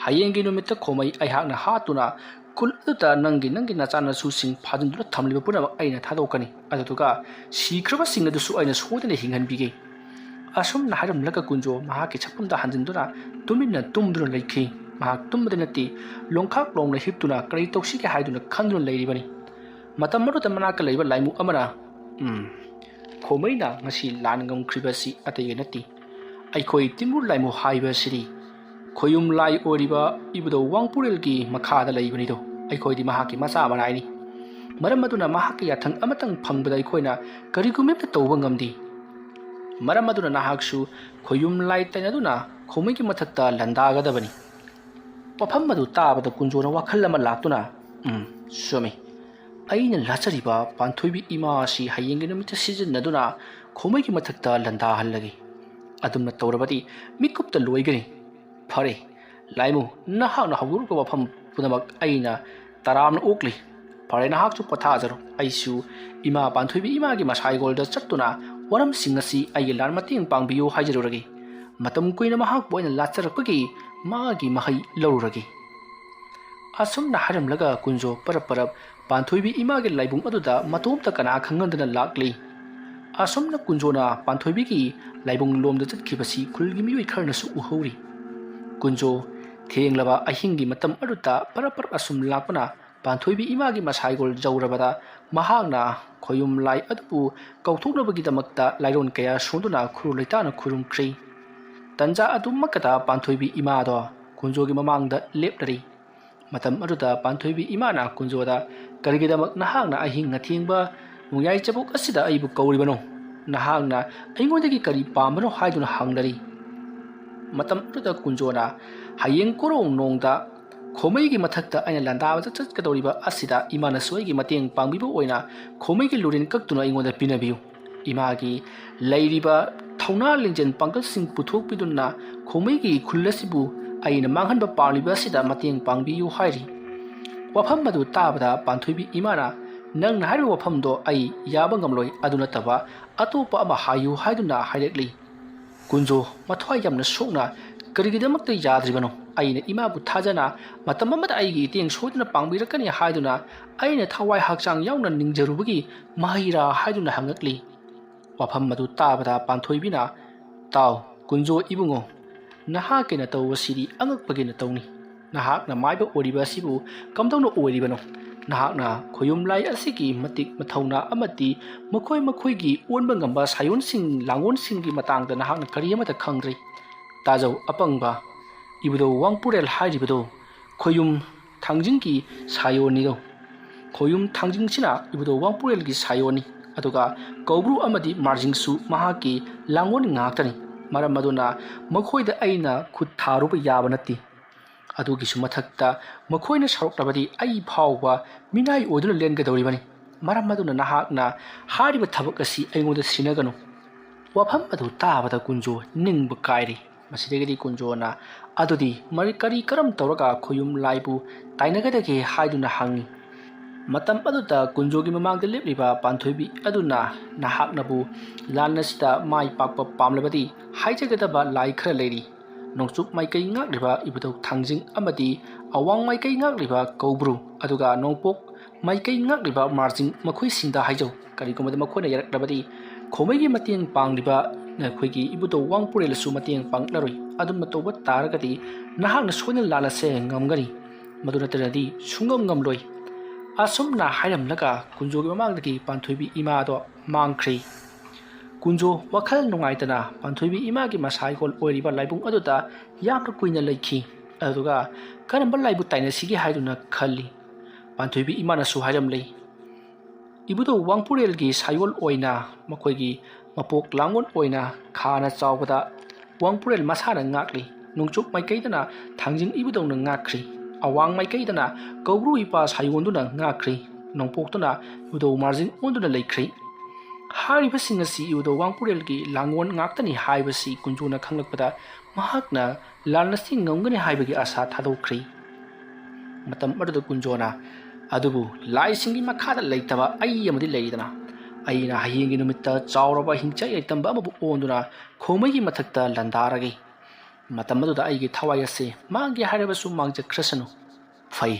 "ꯍꯌꯦꯡꯒꯤ ꯅꯨꯃꯤꯠꯇ ꯈꯣꯃꯩ ꯑꯩꯍꯥꯛꯅ ꯍꯥꯠꯇꯨꯅ ꯈꯨꯜ ꯑꯗꯨꯗ ꯅꯪꯒꯤ ꯅꯪꯒꯤ ꯅꯆꯥꯅꯁꯨꯁꯤꯡ ꯐꯥꯖꯤꯟꯗꯨꯅ ꯊꯝꯂꯤꯕ ꯄꯨꯝꯅꯃꯛ ꯑꯩꯅ ꯊꯥꯗꯣꯛꯀꯅꯤ꯫ ꯑꯗꯨꯗꯨꯒ ꯁꯤꯈ꯭ꯔꯕꯁꯤꯡ ꯑꯗꯨꯁꯨ ꯑꯩꯅ ꯁꯣꯏꯗꯅ ꯍꯤꯡꯍꯟꯕꯤꯒꯦ꯫" ꯑꯁꯨꯝꯅ ꯍꯥꯏꯔꯝꯂꯒ ꯀꯨꯟꯖꯣ ꯃꯍꯥꯛꯀꯤ ꯁꯛꯐꯝꯗ ꯍꯟꯖꯤꯟꯗꯨꯅ ꯇꯨꯃꯤꯟꯅ ꯇꯨꯝꯗꯨꯅ ꯂꯩꯈꯤ꯫ ꯃꯍꯥꯛ ꯇꯨꯝꯕꯗ ꯅꯠꯇꯦ, ꯂꯣꯡꯈꯥꯛ ꯂꯣꯡꯅ ꯍꯤꯞꯇꯨꯅ ꯀꯔꯤ ꯇꯧꯁꯤꯒꯦ ꯍꯥꯏꯗꯨꯅ ꯈꯟꯗꯨꯅ ꯂꯩꯔꯤꯕꯅꯤ꯫ ꯃꯇꯝ ꯑꯗꯨꯗ ꯃꯅꯥꯛꯇ ꯂꯩꯕ ꯂꯥꯏꯃꯨ ꯑꯃꯅ, "ꯎꯝ, ꯈꯣꯃꯩꯅ ꯉꯁꯤ ꯂꯥꯟ ꯉꯝꯈ꯭ꯔꯤꯕꯁꯤ ꯑꯇꯩꯒ ꯅꯠꯇꯦ, ꯑꯩꯈꯣꯏ ꯇꯤꯝꯕꯨꯔ ꯂꯥꯏꯃꯨ ꯍꯥꯏꯕ ꯑꯁꯤꯗꯤ ꯈꯣꯌꯨꯝ ꯂꯥꯏ ꯑꯣꯏꯔꯤꯕ ꯏꯕꯨꯙꯧ ꯋꯥꯡꯄꯨꯔꯦꯜꯒꯤ ꯃꯈꯥꯗ ꯂꯩꯕꯅꯤꯗꯣ꯫ ꯑꯩꯈꯣꯏꯗꯤ ꯃꯍꯥꯛꯀꯤ ꯃꯆꯥ ꯃꯅꯥꯏꯅꯤ꯫ ꯃꯔꯝ ꯑꯗꯨꯅ ꯃꯍꯥꯛꯀꯤ ꯌꯥꯊꯪ ꯑꯃꯇꯪ ꯐꯪꯕꯗ ꯑꯩꯈꯣꯏꯅ ꯀꯔꯤꯒꯨꯝꯕ ꯑꯃꯠꯇ ꯇꯧꯕ ꯉꯝꯗꯦ꯫ ꯃꯔꯝ ꯑꯗꯨꯅ ꯅꯍꯥꯛꯁꯨ ꯈꯣꯌꯨꯝ ꯂꯥꯏ ꯇꯩꯅꯗꯨꯅ ꯈꯣꯃꯩꯒꯤ ꯃꯊꯛꯇ ꯂꯥꯟꯗꯥꯒꯗꯕꯅꯤ꯫" ꯋꯥꯐꯝ ꯑꯗꯨ ꯇꯥꯕꯗ ꯀꯨꯟꯖꯣꯅ ꯋꯥꯈꯜ ꯑꯃ ꯂꯥꯛꯇꯨꯅ, "ꯎꯝ, ꯆꯨꯝꯃꯤ꯫ ꯑꯩꯅ ꯂꯥꯠꯆꯔꯤꯕ ꯄꯥꯟꯊꯣꯏꯕꯤ ꯏꯃꯥ ꯑꯁꯤ ꯍꯌꯦꯡꯒꯤ ꯅꯨꯃꯤꯠꯇ ꯁꯤꯖꯤꯟꯅꯗꯨꯅ ꯈꯣꯃꯩꯒꯤ ꯃꯊꯛꯇ ꯂꯥꯟꯗꯥꯍꯜꯂꯒꯦ꯫ ꯑꯗꯨꯝꯅ ꯇꯧꯔꯕꯗꯤ ꯃꯤꯀꯨꯞꯇ ꯂꯣꯏꯒꯅꯤ꯫ ꯐꯔꯦ, ꯂꯥꯏꯃꯨ, ꯅꯍꯥꯛꯅ ꯍꯧꯗꯣꯔꯛꯄ ꯋꯥꯐꯝ ꯄꯨꯝꯅꯃꯛ ꯑꯩꯅ ꯇꯔꯥꯝꯅ ꯑꯣꯛꯂꯤ꯫ ꯐꯔꯦ, ꯅꯍꯥꯛꯁꯨ ꯄꯣꯊꯥꯖꯔꯣ꯫ ꯑꯩꯁꯨ ꯏꯃꯥ ꯄꯥꯟꯊꯣꯏꯕꯤ ꯏꯃꯥꯒꯤ ꯃꯁꯥꯏꯒꯣꯜꯗ ꯆꯠꯇꯨꯅ ꯋꯥꯔꯝꯁꯤꯡ ꯑꯁꯤ ꯑꯩꯒꯤ ꯂꯥꯟ ꯃꯇꯦꯡ ꯄꯥꯡꯕꯤꯌꯨ ꯍꯥꯏꯖꯔꯨꯔꯒꯦ꯫ ꯃꯇꯝ ꯀꯨꯏꯅ ꯃꯍꯥꯛꯄꯨ ꯑꯩꯅ ꯂꯥꯠꯆꯔꯛꯄꯒꯤ ꯃꯥꯒꯤ ꯃꯍꯩ ꯂꯧꯔꯨꯔꯒꯦ꯫" ꯑꯁꯨꯝꯅ ꯍꯥꯏꯔꯝꯂꯒ ꯀꯨꯟꯖꯣ ꯄꯔꯞ ꯄꯔꯞ ꯄꯥꯟꯊꯣꯏꯕꯤ ꯏꯃꯥꯒꯤ ꯂꯥꯏꯕꯨꯡ ꯑꯗꯨꯗ ꯃꯇꯣꯝꯇ ꯀꯅꯥ ꯈꯪꯍꯟꯗꯅ ꯂꯥꯛꯂꯤ꯫ ꯑꯁꯨꯝꯅ ꯀꯨꯟꯖꯣꯅ ꯄꯥꯟꯊꯣꯏꯕꯤꯒꯤ ꯂꯥꯏꯕꯨꯡ ꯂꯣꯝꯗ ꯆꯠꯈꯤꯕꯁꯤ ꯈꯨꯜꯒꯤ ꯃꯤꯑꯣꯏ ꯈꯔꯅꯁꯨ ꯎꯍꯧꯔꯤ꯫ ꯀꯨꯟꯖꯣ ꯊꯦꯡꯂꯕ ꯑꯍꯤꯡꯒꯤ ꯃꯇꯝ ꯑꯗꯨꯗ ꯄꯔꯞ ꯄꯔꯞ ꯑꯁꯨꯝ ꯂꯥꯛꯄꯅ ꯄꯥꯟꯊꯣꯏꯕꯤ ꯏꯃꯥꯒꯤ ꯃꯁꯥꯏꯒꯣꯜ ꯌꯧꯔꯕꯗ ꯃꯍꯥꯛꯅ ꯈꯣꯌꯨꯝ ꯂꯥꯏ ꯑꯗꯨꯕꯨ ꯀꯧꯊꯣꯛꯅꯕꯒꯤꯗꯃꯛꯇ ꯂꯥꯏꯔꯣꯟ ꯀꯌꯥ ꯁꯣꯟꯗꯨꯅ ꯈꯨꯔꯨ ꯂꯩꯇꯥꯅ ꯈꯨꯔꯨꯝꯈ꯭ꯔꯤ꯫ ꯇꯟꯖꯥ ꯑꯗꯨꯃꯛꯇꯗ ꯄꯥꯟꯊꯣꯏꯕꯤ ꯏꯃꯥꯗꯣ ꯀꯨꯟꯖꯣꯒꯤ ꯃꯃꯥꯡꯗ ꯂꯦꯞꯂꯔꯤ꯫ ꯃꯇꯝ ꯑꯗꯨꯗ ꯄꯥꯟꯊꯣꯏꯕꯤ ꯏꯃꯥꯅ ꯀꯨꯟꯖꯣꯗ, "ꯀꯔꯤꯒꯤꯗꯃꯛ ꯅꯍꯥꯛꯅ ꯑꯍꯤꯡ ꯑꯊꯦꯡꯕ ꯅꯣꯡꯌꯥꯏ ꯆꯕꯨꯛ ꯑꯁꯤꯗ ꯑꯩꯕꯨ ꯀꯧꯔꯤꯕꯅꯣ? ꯅꯍꯥꯛꯅ ꯑꯩꯉꯣꯟꯗꯒꯤ ꯀꯔꯤ ꯄꯥꯝꯕꯅꯣ ꯍꯥꯏꯗꯨꯅ ꯍꯪꯂꯔꯤ꯫ ꯃꯇꯝ ꯑꯗꯨꯗ ꯀꯨꯟꯖꯣꯅ, "ꯍꯌꯦꯡ ꯀꯣꯔꯧ ꯅꯣꯡꯗ ꯈꯣꯃꯩꯒꯤ ꯃꯊꯛꯇ ꯑꯩꯅ ꯂꯥꯟꯗꯥꯕꯗ ꯆꯠꯀꯗꯧꯔꯤꯕ ꯑꯁꯤꯗ ꯏꯃꯥꯅꯁꯨ ꯑꯩꯒꯤ ꯃꯇꯦꯡ ꯄꯥꯡꯕꯤꯕ ꯑꯣꯏꯅ ꯈꯣꯃꯩꯒꯤ ꯂꯨꯔꯦꯟ ꯀꯛꯇꯨꯅ ꯑꯩꯉꯣꯟꯗ ꯄꯤꯅꯕꯤꯌꯨ꯫ ꯏꯃꯥꯒꯤ ꯂꯩꯔꯤꯕ ꯊꯧꯅꯥ ꯂꯤꯡꯖꯦꯜ ꯄꯥꯡꯒꯜꯁꯤꯡ ꯄꯨꯊꯣꯛꯄꯤꯗꯨꯅ ꯈꯣꯃꯩꯒꯤ ꯈꯨꯜ ꯑꯁꯤꯕꯨ ꯑꯩꯅ ꯃꯥꯡꯍꯟꯕ ꯄꯥꯝꯂꯤꯕ ꯑꯁꯤꯗ ꯃꯇꯦꯡ ꯄꯥꯡꯕꯤꯌꯨ" ꯍꯥꯏꯔꯤ꯫ ꯋꯥꯐꯝ ꯑꯗꯨ ꯇꯥꯕꯗ ꯄꯥꯟꯊꯣꯏꯕꯤ ꯏꯃꯥꯅ, "ꯅꯪꯅ ꯍꯥꯏꯔꯤꯕ ꯋꯥꯐꯝꯗꯣ ꯑꯩ ꯌꯥꯕ ꯉꯝꯂꯣꯏ꯫ ꯑꯗꯨ ꯅꯠꯇꯕ ꯑꯇꯣꯞꯄ ꯑꯃ ꯍꯥꯏꯌꯨ" ꯍꯥꯏꯗꯨꯅ ꯍꯥꯏꯔꯛꯂꯤ꯫ ꯀꯨꯟꯖꯣ ꯃꯊ꯭ꯋꯥꯏ ꯌꯥꯝꯅ ꯁꯣꯛꯅ, "ꯀꯔꯤꯒꯤꯗꯃꯛꯇ ꯌꯥꯗ꯭ꯔꯤꯕꯅꯣ? ꯑꯩꯅ ꯏꯃꯥꯕꯨ ꯊꯥꯖꯅ ꯃꯇꯝ ꯑꯃꯗ ꯑꯩꯒꯤ ꯏꯇꯦꯡ ꯁꯣꯏꯗꯅ ꯄꯥꯡꯕꯤꯔꯛꯀꯅꯤ ꯍꯥꯏꯗꯨꯅ ꯑꯩꯅ ꯊꯋꯥꯏ ꯍꯛꯆꯥꯡ ꯌꯥꯎꯅ ꯅꯤꯡꯖꯔꯨꯕꯒꯤ ꯃꯍꯩꯔꯥ?" ꯍꯥꯏꯗꯨꯅ ꯍꯪꯉꯛꯂꯤ꯫ ꯋꯥꯐꯝ ꯑꯗꯨ ꯇꯥꯕꯗ ꯄꯥꯟꯊꯣꯏꯕꯤꯅ, "ꯇꯥꯎ, ꯀꯨꯟꯖꯣ ꯏꯕꯨꯡꯉꯣ, ꯅꯍꯥꯛꯀꯤ ꯅꯇꯧ ꯑꯁꯤꯗꯤ ꯑꯉꯛꯄꯒꯤ ꯅꯇꯧꯅꯤ꯫ ꯅꯍꯥꯛꯅ ꯃꯥꯏꯕ ꯑꯣꯏꯔꯤꯕ ꯑꯁꯤꯕꯨ ꯀꯝꯗꯧꯅ ꯑꯣꯏꯔꯤꯕꯅꯣ? ꯅꯍꯥꯛꯅ ꯈꯣꯌꯨꯝ ꯂꯥꯏ ꯑꯁꯤꯒꯤ ꯃꯇꯤꯛ ꯃꯊꯧꯅꯥ ꯑꯃꯗꯤ ꯃꯈꯣꯏ ꯃꯈꯣꯏꯒꯤ ꯑꯣꯟꯕ ꯉꯝꯕ ꯁꯥꯌꯣꯟꯁꯤꯡ ꯂꯥꯡꯒꯣꯟꯁꯤꯡꯒꯤ ꯃꯇꯥꯡꯗ ꯅꯍꯥꯛꯅ ꯀꯔꯤ ꯑꯃꯠꯇ ꯈꯪꯗ꯭ꯔꯤ꯫ ꯇꯥꯖꯧ ꯑꯄꯪꯕ, ꯏꯕꯨꯙꯧ ꯋꯥꯡꯄꯨꯔꯦꯜ ꯍꯥꯏꯔꯤꯕꯗꯣ ꯈꯣꯌꯨꯝ ꯊꯥꯡꯖꯤꯡꯒꯤ ꯁꯥꯌꯣꯟꯅꯤꯗꯣ꯫ ꯈꯣꯌꯨꯝ ꯊꯥꯡꯖꯤꯡꯁꯤꯅ ꯏꯕꯨꯙꯧ ꯋꯥꯡꯄꯨꯔꯦꯜꯒꯤ ꯁꯥꯌꯣꯟꯅꯤ, ꯑꯗꯨꯒ ꯀꯧꯕ꯭ꯔꯨ ꯑꯃꯗꯤ ꯃꯥꯔꯖꯤꯡꯁꯨ ꯃꯍꯥꯛꯀꯤ ꯂꯥꯡꯒꯣꯟ ꯉꯥꯛꯇꯅꯤ꯫ ꯃꯔꯝ ꯑꯗꯨꯅ ꯃꯈꯣꯏꯗ ꯑꯩꯅ ꯈꯨꯠ ꯊꯥꯔꯨꯕ ꯌꯥꯕ ꯅꯠꯇꯦ꯫ ꯑꯗꯨꯒꯤꯁꯨ ꯃꯊꯛꯇ ꯃꯈꯣꯏꯅ ꯁꯧꯔꯛꯂꯕꯗꯤ ꯑꯩ ꯐꯥꯎꯕ ꯃꯤꯅꯥꯏ ꯑꯣꯏꯗꯨꯅ ꯂꯦꯟꯒꯗꯧꯔꯤꯕꯅꯤ꯫ ꯃꯔꯝ ꯑꯗꯨꯅ ꯅꯍꯥꯛꯅ ꯍꯥꯏꯔꯤꯕ ꯊꯕꯛ ꯑꯁꯤ ꯑꯩꯉꯣꯟꯗ ꯁꯤꯟꯅꯒꯅꯨ꯫" ꯋꯥꯐꯝ ꯑꯗꯨ ꯇꯥꯕꯗ ꯀꯨꯟꯖꯣ ꯅꯤꯡꯕ ꯀꯥꯏꯔꯦ꯫ ꯃꯁꯤꯗꯒꯤꯗꯤ ꯀꯨꯟꯖꯣꯅ, "ꯑꯗꯨꯗꯤ ꯃꯔꯤ-, ꯀꯔꯤ ꯀꯔꯝ ꯇꯧꯔꯒ ꯈꯣꯌꯨꯝ ꯂꯥꯏꯕꯨ ꯇꯥꯏꯅꯒꯗꯒꯦ?" ꯍꯥꯏꯗꯨꯅ ꯍꯪꯉꯤ꯫ ꯃꯇꯝ ꯑꯗꯨꯗ ꯀꯨꯟꯖꯣꯒꯤ ꯃꯃꯥꯡꯗ ꯂꯦꯞꯂꯤꯕ ꯄꯥꯟꯊꯣꯏꯕꯤ ꯑꯗꯨꯅ, "ꯅꯍꯥꯛꯅꯕꯨ ꯂꯥꯟ ꯑꯁꯤꯗ ꯃꯥꯏ ꯄꯥꯛꯄ ꯄꯥꯝꯂꯕꯗꯤ ꯍꯥꯏꯖꯒꯗꯕ ꯂꯥꯏ ꯈꯔ ꯂꯩꯔꯤ꯫ ꯅꯣꯡꯆꯨꯞ ꯃꯥꯏꯀꯩ ꯉꯥꯛꯂꯤꯕ ꯏꯕꯨꯙꯧ ꯊꯥꯡꯖꯤꯡ ꯑꯃꯗꯤ ꯑꯋꯥꯡ ꯃꯥꯏꯀꯩ ꯉꯥꯛꯂꯤꯕ ꯀꯧꯕ꯭ꯔꯨ, ꯑꯗꯨꯒ ꯅꯣꯡꯄꯣꯛ ꯃꯥꯏꯀꯩ ꯉꯥꯛꯂꯤꯕ ꯃꯥꯔꯖꯤꯡ, ꯃꯈꯣꯏꯁꯤꯡꯗ ꯍꯥꯏꯖꯧ꯫ ꯀꯔꯤꯒꯨꯝꯕꯗ ꯃꯈꯣꯏꯅ ꯌꯥꯔꯛꯂꯕꯗꯤ ꯈꯣꯃꯩꯒꯤ ꯃꯇꯦꯡ ꯄꯥꯡꯂꯤꯕ ꯅꯈꯣꯏꯒꯤ ꯏꯕꯨꯙꯧ ꯋꯥꯡꯄꯨꯔꯦꯜꯁꯨ ꯃꯇꯦꯡ ꯄꯥꯡꯂꯔꯣꯏ꯫ ꯑꯗꯨꯝꯅ ꯇꯧꯕ ꯇꯥꯔꯒꯗꯤ ꯅꯍꯥꯛꯅ ꯁꯣꯏꯗꯅ ꯂꯥꯟ ꯑꯁꯦ ꯉꯝꯒꯅꯤ꯫ ꯃꯗꯨ ꯅꯠꯇ꯭ꯔꯗꯤ ꯁꯨꯡꯉꯝ ꯉꯝꯂꯣꯏ꯫" ꯑꯁꯨꯝꯅ ꯍꯥꯏꯔꯝꯂꯒ ꯀꯨꯟꯖꯣꯒꯤ ꯃꯃꯥꯡꯗꯒꯤ ꯄꯥꯟꯊꯣꯏꯕꯤ ꯏꯃꯥꯗꯣ ꯃꯥꯡꯈ꯭ꯔꯦ꯫ ꯀꯨꯟꯖꯣ ꯋꯥꯈꯜ ꯅꯨꯡꯉꯥꯏꯇꯅ ꯄꯥꯟꯊꯣꯏꯕꯤ ꯏꯃꯥꯒꯤ ꯃꯁꯥ ꯍꯩꯀꯣꯜ ꯑꯣꯏꯔꯤꯕ ꯂꯥꯏꯕꯨꯡ ꯑꯗꯨꯗ ꯌꯥꯝꯅ ꯀꯨꯏꯅ ꯂꯩꯈꯤ꯫ ꯑꯗꯨꯒ ꯀꯔꯝꯕ ꯂꯥꯏꯕꯨ ꯇꯥꯏꯅꯁꯤꯒꯦ ꯍꯥꯏꯗꯨꯅ ꯈꯜꯂꯤ꯫ ꯄꯥꯟꯊꯣꯏꯕꯤ ꯏꯃꯥꯅꯁꯨ ꯍꯥꯏꯔꯝꯂꯤ, ꯏꯕꯨꯙꯧ ꯋꯥꯡꯄꯨꯔꯦꯜꯒꯤ ꯁꯥꯌꯣꯜ ꯑꯣꯏꯅ ꯃꯈꯣꯏꯒꯤ ꯃꯄꯣꯛ ꯂꯥꯡꯉꯣꯜ ꯑꯣꯏꯅ ꯈꯥꯅ ꯆꯥꯎꯕꯗ ꯋꯥꯡꯄꯨꯔꯦꯜ ꯃꯁꯥꯅ ꯉꯥꯛꯂꯤ꯫ ꯅꯣꯡꯆꯨꯞ ꯃꯥꯏꯀꯩꯗꯅ ꯊꯥꯡꯖꯤꯡ ꯏꯕꯨꯙꯧꯅ ꯉꯥꯛꯈ꯭ꯔꯤ꯫ ꯑꯋꯥꯡ ꯃꯥꯏꯀꯩꯗꯅ ꯀꯧꯕ꯭ꯔꯨ ꯏꯄꯥ ꯁꯥꯌꯣꯟꯗꯨꯅ ꯉꯥꯛꯈ꯭ꯔꯤ꯫ ꯅꯣꯡꯄꯣꯛꯇꯅ ꯏꯕꯨꯙꯧ ꯃꯥꯔꯖꯤꯡ ꯑꯣꯟꯗꯨꯅ ꯂꯩꯈ꯭ꯔꯤ꯫ ꯍꯥꯏꯔꯤꯕꯁꯤꯡ ꯑꯁꯤ ꯏꯕꯨꯙꯧ ꯋꯥꯡꯄꯨꯔꯦꯜꯒꯤ ꯂꯥꯡꯉꯣꯜ ꯉꯥꯛꯇꯅꯤ ꯍꯥꯏꯕꯁꯤ ꯀꯨꯟꯖꯣꯅ ꯈꯪꯂꯛꯄꯗ ꯃꯍꯥꯛꯅ ꯂꯥꯟ ꯑꯁꯤ ꯉꯝꯒꯅꯤ ꯍꯥꯏꯕꯒꯤ ꯑꯥꯁꯥ ꯊꯥꯗꯣꯛꯈ꯭ꯔꯤ꯫ ꯃꯇꯝ ꯑꯗꯨꯗ ꯀꯨꯟꯖꯣꯅ, "ꯑꯗꯨꯕꯨ ꯂꯥꯏꯁꯤꯡꯒꯤ ꯃꯈꯥꯗ ꯂꯩꯇꯕ ꯑꯩ ꯑꯃꯗꯤ ꯂꯩꯔꯤꯗꯅ, ꯑꯩꯅ ꯍꯌꯦꯡꯒꯤ ꯅꯨꯃꯤꯠꯇ ꯆꯥꯎꯔꯕ ꯍꯤꯡꯆꯥꯏ ꯂꯩꯇꯝꯕ ꯑꯃꯕꯨ ꯑꯣꯟꯗꯨꯅ ꯈꯣꯃꯩꯒꯤ ꯃꯊꯛꯇ ꯂꯥꯟꯗꯥꯔꯒꯦ꯫ ꯃꯇꯝ ꯑꯗꯨꯗ ꯑꯩꯒꯤ ꯊꯋꯥꯏ ꯑꯁꯤ ꯃꯥꯡꯒꯦ ꯍꯥꯏꯔꯕꯁꯨ ꯃꯥꯡꯖꯈ꯭ꯔꯁꯅꯨ꯫ ꯐꯩ,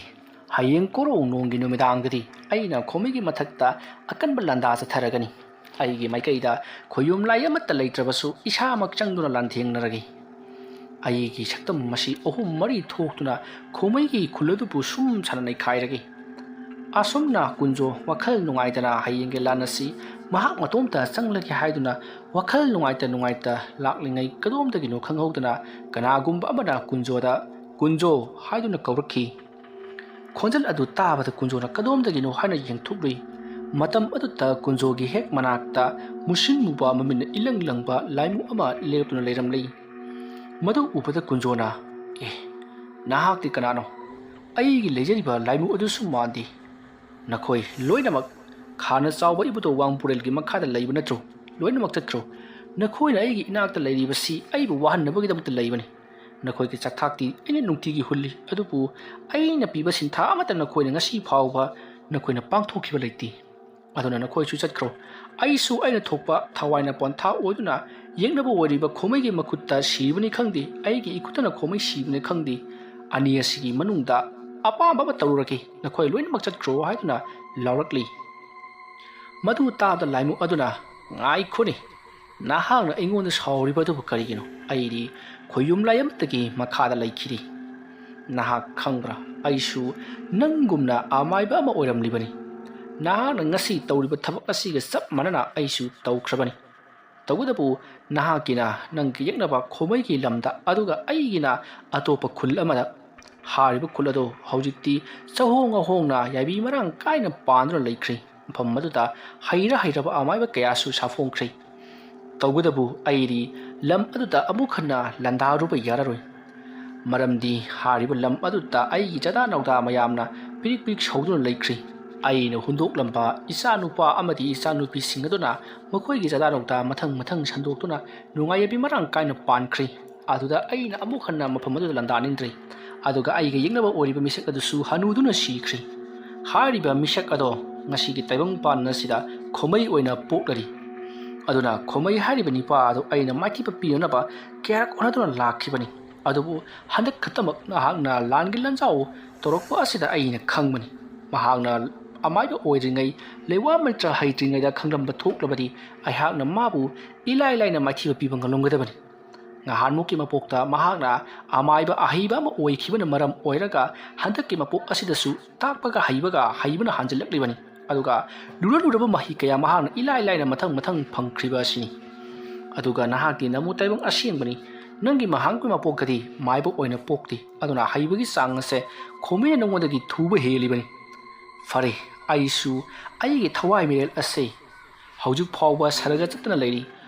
ꯍꯌꯦꯡ ꯀꯣꯔꯧ ꯅꯣꯡꯒꯤ ꯅꯨꯃꯤꯗꯥꯡꯗꯗꯤ ꯑꯩꯅ ꯈꯣꯃꯩꯒꯤ ꯃꯊꯛꯇ ꯑꯀꯟꯕ ꯂꯥꯟꯗꯥ ꯆꯠꯊꯔꯒꯅꯤ꯫ ꯑꯩꯒꯤ ꯃꯥꯏꯀꯩꯗ ꯈꯣꯌꯨꯝ ꯂꯥꯏ ꯑꯃꯠꯇ ꯂꯩꯇ꯭ꯔꯕꯁꯨ ꯏꯁꯥꯃꯛ ꯆꯪꯗꯨꯅ ꯂꯥꯟꯊꯦꯡꯅꯔꯒꯦ꯫ ꯑꯩꯒꯤ ꯁꯛꯇꯝ ꯑꯁꯤ ꯑꯍꯨꯝ ꯃꯔꯤ ꯊꯣꯛꯇꯨꯅ ꯈꯣꯃꯩꯒꯤ ꯈꯨꯜ ꯑꯗꯨꯕꯨ ꯁꯨꯝ ꯁꯥꯟꯅ ꯅꯩꯈꯥꯏꯔꯒꯦ꯫" ꯑꯁꯨꯝꯅ ꯀꯨꯟꯖꯣ ꯋꯥꯈꯜ ꯅꯨꯡꯉꯥꯏꯇꯅ ꯍꯌꯦꯡꯒꯤ ꯂꯥꯟ ꯑꯁꯤ ꯃꯍꯥꯛ ꯃꯇꯣꯝꯇ ꯆꯪꯂꯒꯦ ꯍꯥꯏꯗꯨꯅ ꯋꯥꯈꯜ ꯅꯨꯡꯉꯥꯏꯇ ꯅꯨꯡꯉꯥꯏꯇ ꯂꯥꯛꯂꯤꯉꯩ, ꯀꯗꯣꯝꯗꯒꯤꯅꯣ ꯈꯪꯍꯧꯗꯅ ꯀꯅꯥꯒꯨꯝꯕ ꯑꯃꯅ ꯀꯨꯟꯖꯣꯗ "ꯀꯨꯟꯖꯣ" ꯍꯥꯏꯗꯨꯅ ꯀꯧꯔꯛꯈꯤ꯫ ꯈꯣꯟꯖꯦꯜ ꯑꯗꯨ ꯇꯥꯕꯗ ꯀꯨꯟꯖꯣꯅ ꯀꯗꯣꯝꯗꯒꯤꯅꯣ ꯍꯥꯏꯅ ꯌꯦꯡꯊꯣꯛꯂꯨꯏ꯫ ꯃꯇꯝ ꯑꯗꯨꯗ ꯀꯨꯟꯖꯣꯒꯤ ꯍꯦꯛ ꯃꯅꯥꯛꯇ ꯃꯨꯁꯤꯟ ꯃꯨꯕ ꯃꯃꯤꯠꯅ ꯏꯂꯪ ꯂꯪꯕ ꯂꯥꯏꯃꯨ ꯑꯃ ꯂꯦꯞꯇꯨꯅ ꯂꯩꯔꯝꯂꯤ꯫ ꯃꯗꯨ ꯎꯕꯗ ꯀꯨꯟꯖꯣꯅ, "ꯑꯦ, ꯅꯍꯥꯛꯇꯤ ꯀꯅꯥꯅꯣ? ꯑꯩꯒꯤ ꯂꯩꯖꯔꯤꯕ ꯂꯥꯏꯃꯨ ꯑꯗꯨꯁꯨ ꯃꯥꯟꯗꯦ꯫ ꯅꯈꯣꯏ ꯂꯣꯏꯅꯃꯛ ꯈꯥꯅ ꯆꯥꯎꯕ ꯏꯕꯨꯙꯧ ꯋꯥꯡꯄꯨꯔꯦꯜꯒꯤ ꯃꯈꯥꯗ ꯂꯩꯕ ꯅꯠꯇ꯭ꯔꯣ? ꯂꯣꯏꯅꯃꯛ ꯆꯠꯈ꯭ꯔꯣ꯫ ꯅꯈꯣꯏꯅ ꯑꯩꯒꯤ ꯏꯅꯥꯛꯇ ꯂꯩꯔꯤꯕꯁꯤ ꯑꯩꯕꯨ ꯋꯥꯍꯟꯅꯕꯒꯤꯗꯃꯛꯇ ꯂꯩꯕꯅꯤ꯫ ꯅꯈꯣꯏꯒꯤ ꯆꯥꯛꯊꯥꯛꯇꯤ ꯑꯩꯅ ꯅꯨꯡꯇꯤꯒꯤ ꯍꯨꯜꯂꯤ, ꯑꯗꯨꯕꯨ ꯑꯩꯅ ꯄꯤꯕ ꯁꯤꯟꯊꯥ ꯑꯃꯠꯇ ꯅꯈꯣꯏꯅ ꯉꯁꯤ ꯐꯥꯎꯕ ꯅꯈꯣꯏꯅ ꯄꯥꯡꯊꯣꯛꯈꯤꯕ ꯂꯩꯇꯦ꯫ ꯑꯗꯨꯅ ꯅꯈꯣꯏꯁꯨ ꯆꯠꯈ꯭ꯔꯣ꯫ ꯑꯩꯁꯨ ꯑꯩꯅ ꯊꯣꯛꯄ ꯊꯋꯥꯏꯅ ꯄꯣꯟꯊꯥ ꯑꯣꯏꯗꯨꯅ ꯌꯦꯛꯅꯕ ꯑꯣꯏꯔꯤꯕ ꯈꯣꯃꯩꯒꯤ ꯃꯈꯨꯠꯇ ꯁꯤꯔꯤꯕꯅꯤ ꯈꯪꯗꯦ, ꯑꯩꯒꯤ ꯏꯈꯨꯠꯇꯅ ꯈꯣꯃꯩ ꯁꯤꯕꯅꯤ ꯈꯪꯗꯦ, ꯑꯅꯤ ꯑꯁꯤꯒꯤ ꯃꯅꯨꯡꯗ ꯑꯄꯥꯝꯕ ꯑꯃ ꯇꯧꯔꯨꯔꯒꯦ, ꯅꯈꯣꯏ ꯂꯣꯏꯅꯃꯛ ꯆꯠꯈ꯭ꯔꯣ" ꯍꯥꯏꯗꯨꯅ ꯂꯥꯎꯔꯛꯂꯤ꯫ ꯃꯗꯨ ꯇꯥꯕꯗ ꯂꯥꯏꯃꯨ ꯑꯗꯨꯅ, "ꯉꯥꯏꯈꯣꯅꯦ, ꯅꯍꯥꯛꯅ ꯑꯩꯉꯣꯟꯗ ꯁꯥꯎꯔꯤꯕ ꯑꯗꯨꯕꯨ ꯀꯔꯤꯒꯤꯅꯣ? ꯑꯩꯗꯤ ꯈꯣꯌꯨꯝ ꯂꯥꯏ ꯑꯃꯠꯇꯒꯤ ꯃꯈꯥꯗ ꯂꯩꯈꯤꯗꯦ꯫ ꯅꯍꯥꯛ ꯈꯪꯕ꯭ꯔꯥ, ꯑꯩꯁꯨ ꯅꯪꯒꯨꯝꯅ ꯑꯃꯥꯏꯕ ꯑꯃ ꯑꯣꯏꯔꯝꯂꯤꯕꯅꯤ꯫ ꯅꯍꯥꯛꯅ ꯉꯁꯤ ꯇꯧꯔꯤꯕ ꯊꯕꯛ ꯑꯁꯤꯒ ꯆꯞ ꯃꯥꯟꯅꯅ ꯑꯩꯁꯨ ꯇꯧꯈ꯭ꯔꯕꯅꯤ꯫ ꯇꯧꯕꯇꯕꯨ ꯅꯍꯥꯛꯀꯤꯅ ꯅꯪꯒꯤ ꯌꯦꯛꯅꯕ ꯈꯣꯃꯩꯒꯤ ꯂꯝꯗ, ꯑꯗꯨꯒ ꯑꯩꯒꯤꯅ ꯑꯇꯣꯞꯄ ꯈꯨꯜ ꯑꯃꯗ꯫ ꯍꯥꯏꯔꯤꯕ ꯈꯨꯜ ꯑꯗꯨ ꯍꯧꯖꯤꯛꯇꯤ ꯆꯍꯣꯡ ꯑꯍꯣꯡꯅ ꯌꯥꯏꯕꯤ ꯃꯔꯥꯡ ꯀꯥꯏꯅ ꯄꯥꯟꯗꯨꯅ ꯂꯩꯈ꯭ꯔꯦ꯫ ꯃꯐꯝ ꯑꯗꯨꯗ ꯍꯩꯔ ꯍꯩꯔꯕ ꯑꯃꯥꯏꯕ ꯀꯌꯥꯁꯨ ꯁꯥꯐꯣꯡꯈ꯭ꯔꯦ꯫ ꯇꯧꯕꯇꯕꯨ ꯑꯩꯗꯤ ꯂꯝ ꯑꯗꯨꯗ ꯑꯃꯨꯛ ꯍꯟꯅ ꯂꯥꯟꯗꯥꯔꯨꯕ ꯌꯥꯔꯔꯣꯏ꯫ ꯃꯔꯝꯗꯤ ꯍꯥꯏꯔꯤꯕ ꯂꯝ ꯑꯗꯨꯗ ꯑꯩꯒꯤ ꯆꯥꯗꯥ ꯅꯧꯗꯥ ꯃꯌꯥꯝꯅ ꯄꯤꯔꯤꯛ ꯄꯤꯔꯤꯛ ꯁꯧꯗꯨꯅ ꯂꯩꯈ꯭ꯔꯤ꯫ ꯑꯩꯅ ꯍꯨꯟꯗꯣꯛꯂꯝꯕ ꯏꯆꯥꯅꯨꯄꯥ ꯑꯃꯗꯤ ꯏꯆꯥꯅꯨꯄꯤꯁꯤꯡ ꯑꯗꯨꯅ ꯃꯈꯣꯏꯒꯤ ꯆꯥꯗꯥ ꯅꯧꯗꯥ ꯃꯊꯪ ꯃꯊꯪ ꯁꯟꯗꯣꯛꯇꯨꯅ ꯅꯨꯡꯉꯥꯏ ꯌꯥꯏꯐꯕꯤ ꯃꯔꯥꯡ ꯀꯥꯏꯅ ꯄꯥꯟꯈ꯭ꯔꯤ꯫ ꯑꯗꯨꯗ ꯑꯩꯅ ꯑꯃꯨꯛ ꯍꯟꯅ ꯃꯐꯝ ꯑꯗꯨꯗ ꯂꯥꯟꯗꯥꯅꯤꯡꯗ꯭ꯔꯦ꯫ ꯑꯗꯨꯒ ꯑꯩꯒ ꯌꯦꯛꯅꯕ ꯑꯣꯏꯔꯤꯕ ꯃꯤꯁꯛ ꯑꯗꯨꯁꯨ ꯍꯅꯨꯗꯨꯅ ꯁꯤꯈ꯭ꯔꯤ꯫ ꯍꯥꯏꯔꯤꯕ ꯃꯤꯁꯛ ꯑꯗꯣ ꯉꯁꯤꯒꯤ ꯇꯥꯏꯕꯪ ꯄꯥꯟ ꯑꯁꯤꯗ ꯈꯣꯃꯩ ꯑꯣꯏꯅ ꯄꯣꯛꯂꯔꯤ꯫ ꯑꯗꯨꯅ ꯈꯣꯃꯩ ꯍꯥꯏꯔꯤꯕ ꯅꯤꯄꯥ ꯑꯗꯨ ꯑꯩꯅ ꯃꯥꯏꯊꯤꯕ ꯄꯤꯅꯅꯕ ꯀꯌꯥꯔꯛ ꯍꯣꯠꯅꯗꯨꯅ ꯂꯥꯛꯈꯤꯕꯅꯤ꯫ ꯑꯗꯨꯕꯨ ꯍꯟꯗꯛ ꯈꯛꯇꯃꯛ ꯅꯍꯥꯛꯅ ꯂꯥꯟꯒꯤ ꯂꯥꯟꯖꯥꯎ ꯇꯧꯔꯛꯄ ꯑꯁꯤꯗ ꯑꯩꯅ ꯈꯪꯕꯅꯤ꯫ ꯃꯍꯥꯛꯅ ꯑꯃꯥꯏꯕ ꯑꯣꯏꯗ꯭ꯔꯤꯉꯩ, ꯂꯩꯋꯥ ꯃꯟꯇ꯭ꯔ ꯍꯩꯇ꯭ꯔꯤꯉꯩꯗ ꯈꯪꯂꯝꯕ ꯊꯣꯛꯂꯕꯗꯤ ꯑꯩꯍꯥꯛꯅ ꯃꯥꯕꯨ ꯏꯂꯥꯏ ꯂꯥꯏꯅ ꯃꯥꯏꯊꯤꯕ ꯄꯤꯕ ꯉꯝꯂꯝꯒꯗꯕꯅꯤ꯫ ꯅꯍꯥꯟꯃꯨꯛꯀꯤ ꯃꯄꯣꯛꯇ ꯃꯍꯥꯛꯅ ꯑꯃꯥꯏꯕ ꯑꯍꯩꯕ ꯑꯃ ꯑꯣꯏꯈꯤꯕꯅ ꯃꯔꯝ ꯑꯣꯏꯔꯒ ꯍꯟꯗꯛꯀꯤ ꯃꯄꯣꯛ ꯑꯁꯤꯗꯁꯨ ꯇꯥꯛꯄꯒ ꯍꯩꯕꯒ ꯍꯩꯕꯅ ꯍꯥꯟꯖꯤꯜꯂꯛꯂꯤꯕꯅꯤ꯫ ꯑꯗꯨꯒ ꯂꯨꯔ ꯂꯨꯔꯕ ꯃꯍꯩ ꯀꯌꯥ ꯃꯍꯥꯛꯅ ꯏꯂꯥꯏ ꯂꯥꯏꯅ ꯃꯊꯪ ꯃꯊꯪ ꯐꯪꯈ꯭ꯔꯤꯕ ꯑꯁꯤꯅꯤ꯫ ꯑꯗꯨꯒ ꯅꯍꯥꯛꯇꯤ ꯅꯃꯨ ꯇꯥꯏꯕꯪ ꯑꯁꯦꯡꯕꯅꯤ꯫ ꯅꯪꯒꯤ ꯃꯍꯥꯛꯀꯤ ꯃꯄꯣꯛꯇꯗꯤ ꯃꯥꯏꯕ ꯑꯣꯏꯅ ꯄꯣꯛꯇꯦ꯫ ꯑꯗꯨꯅ ꯍꯩꯕꯒꯤ ꯆꯥꯡ ꯑꯁꯦ ꯈꯣꯃꯩꯅ ꯅꯉꯣꯟꯗꯒꯤ ꯊꯨꯕ ꯍꯦꯜꯂꯤꯕꯅꯤ꯫ ꯐꯔꯦ, ꯑꯩꯁꯨ ꯑꯩꯒꯤ ꯊꯋꯥꯏ ꯃꯤꯔꯦꯜ ꯑꯁꯦ ꯍꯧꯖꯤꯛ ꯐꯥꯎꯕ ꯁꯔꯒ ꯆꯠꯇꯅ ꯂꯩꯔꯤ꯫